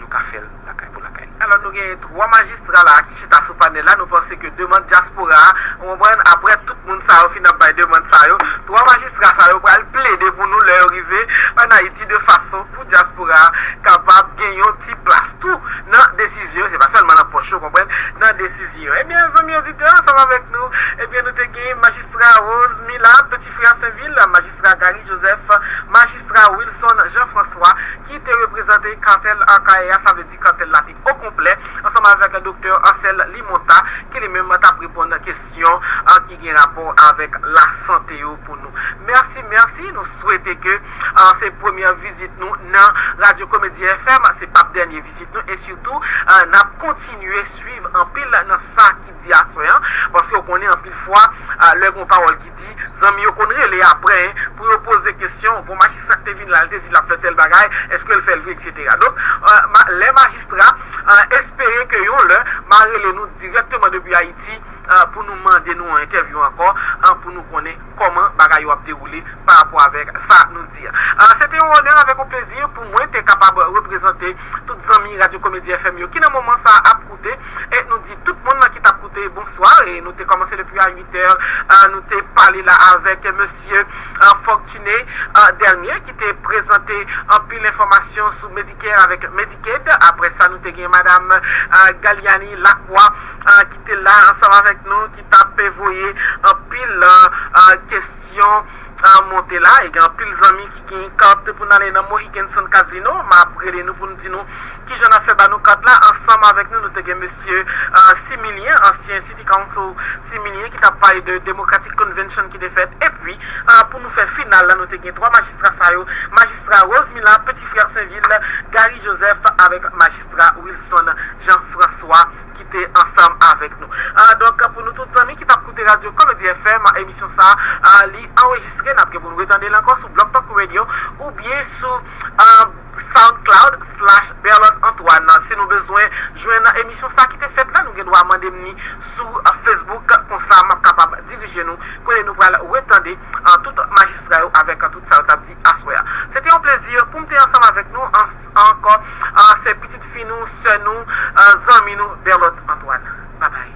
nou ka fè l lakay pou lakay nou. Alò, nou gen twa majistra la ki chita sou panèl la. Nou panse ke demann dyaspora a, ou konprann, apre tout moun sa yo fin ap bay demann sa yo, twa majistra sa yo pral plede pou nou lè yo rive ann Ayiti, de fason pou dyaspora a kapab gen yon ti plas tou nan desizyon, se pa sèlman nan pòch yo, konprann, nan desizyon. Ebyen, zanmi oditè, ansanm avèk nou, ebyen, nou te gen majistra Rose Mila, Petit Frère Sainvil, majistra Gary Joseph, majistra Wilson Jean François, ki te reprezante katèl Akayè a, sa vle di katèl la te o konplè, ansanm avèk doktè Ansel Limonta, ki li menm t ap reponn kesyon, a, ki gen rapò avèk lasante yo pou nou. Mèsi, mèsi. Nou swete ke, a, se premyè vizit nou nan Radyo Komedi F M, se p ap dènye vizit nou, e sitou, a, n ap kontinye swiv anpil nan sa ki di aswè an, paske w konnen anpil fwa, a, lè gon pawòl ki di, zanmi yo konn rele apre, en, pou yo poze kesyon, bon, majistra k te vin la, l te di l ap fè tèl bagay, èske l fè l vre, etsetera. Donk, a, ma-, lè majistra, a, espere ke yon lè, m a rele nou dirèkteman depi Ayiti, a, pou nou mande nou yon entèvyou ankò, a, pou nou konnen kòman bagay yo ap dewoule pa rapò avèk sa nou di a. A, se te yon onè avèk yon plezi pou mwen te kapab reprezante tout zanmi Radyo Komedi F M yo ki nan moman sa a ap koute, e nou di tout moun nan ki t ap koute bonswa, e nou te kòmanse depi a uit è, a, nou te pale la avèk mesye, a, Fortuné, a, Dernier, ki te prezante anpil enfòmasyon sou Medicare avèk Medicaid. Apre sa, nou te gen madam, a, Galiani Lacroix, a, ki te la ansanm avèk nou, ki t ap voye anpil, a, a, kesyon, a, monte la. E gen anpil zanmi ki gen kat pou n ale nan Mohegan Sun Casino. M ap rele nou pou n di nou kijan n ap fè ba nou kat la. Ansanm avèk nou, nou te gen mesye, a, Similien, ansyen City Council Similien, ki t ap pale de Democratic Convention ki te fèt. Epi, a, pou nou fè final la, nou te gen twa majistra sa yo, majistra Rosemila Petit Frère Sainvil, Gary Joseph avèk majistra Wilson Jean François ki te ansanm avèk nou. A, donk, pou nou tout zanmi ki t ap koute Radyo Komedi F M, emisyon sa a, li anrejistre, n ap gen pou nou retande l ankò sou Blog Talk Radio oubyen sou, a, SoundCloud slash Berlot Antoine. Si nou bezwen jwenn emisyon sa ki te fèt la, nou gen dwa mande m ni sou, a, Facebook, konsa m ap kapab dirije nou kote nou pral retande, a, tout majistra yo avèk, a, tout sa yo t ap di aswè a. Se te yon plezi pou m te ansanm avèk nou an-, ankò, a, se pitit fi nou, sè nou, a, zanmi nou, Berlot Antoine. Babay.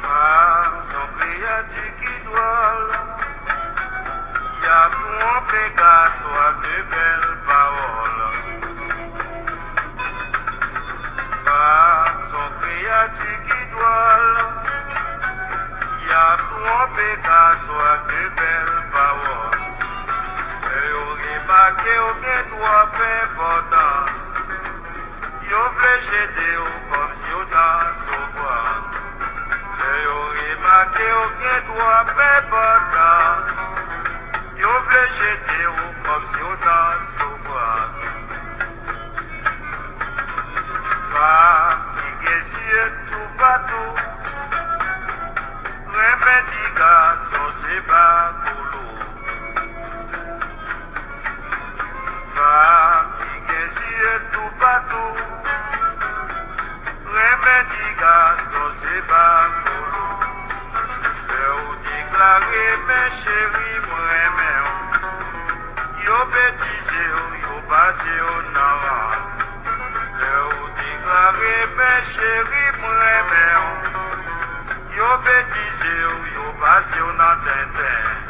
Fam se yon kreyati ki dwòl, y ap twonpe gason ak de bèl pawòl. Fam se yon kreyati ki dwòl, y ap twonpe gason ak de bèl pawòl. Lè yo remake w gen twòp enpòtans, yo vle jete w kòmsi w t an soufrans. Lè yo remake w gen twòp enpòtans, yo vle jete w kòmsi w t an soufrans. Fam ki gen zye toupatou, renmen di gason se pa kolo. Patou, renmen ti gason se pa kolo. Lè ou deklare men cheri m renmen w, yo betize w, yo pase w nan rans. Lè ou deklare men cheri m renmen w, yo betize w, yo pase w nan tenten.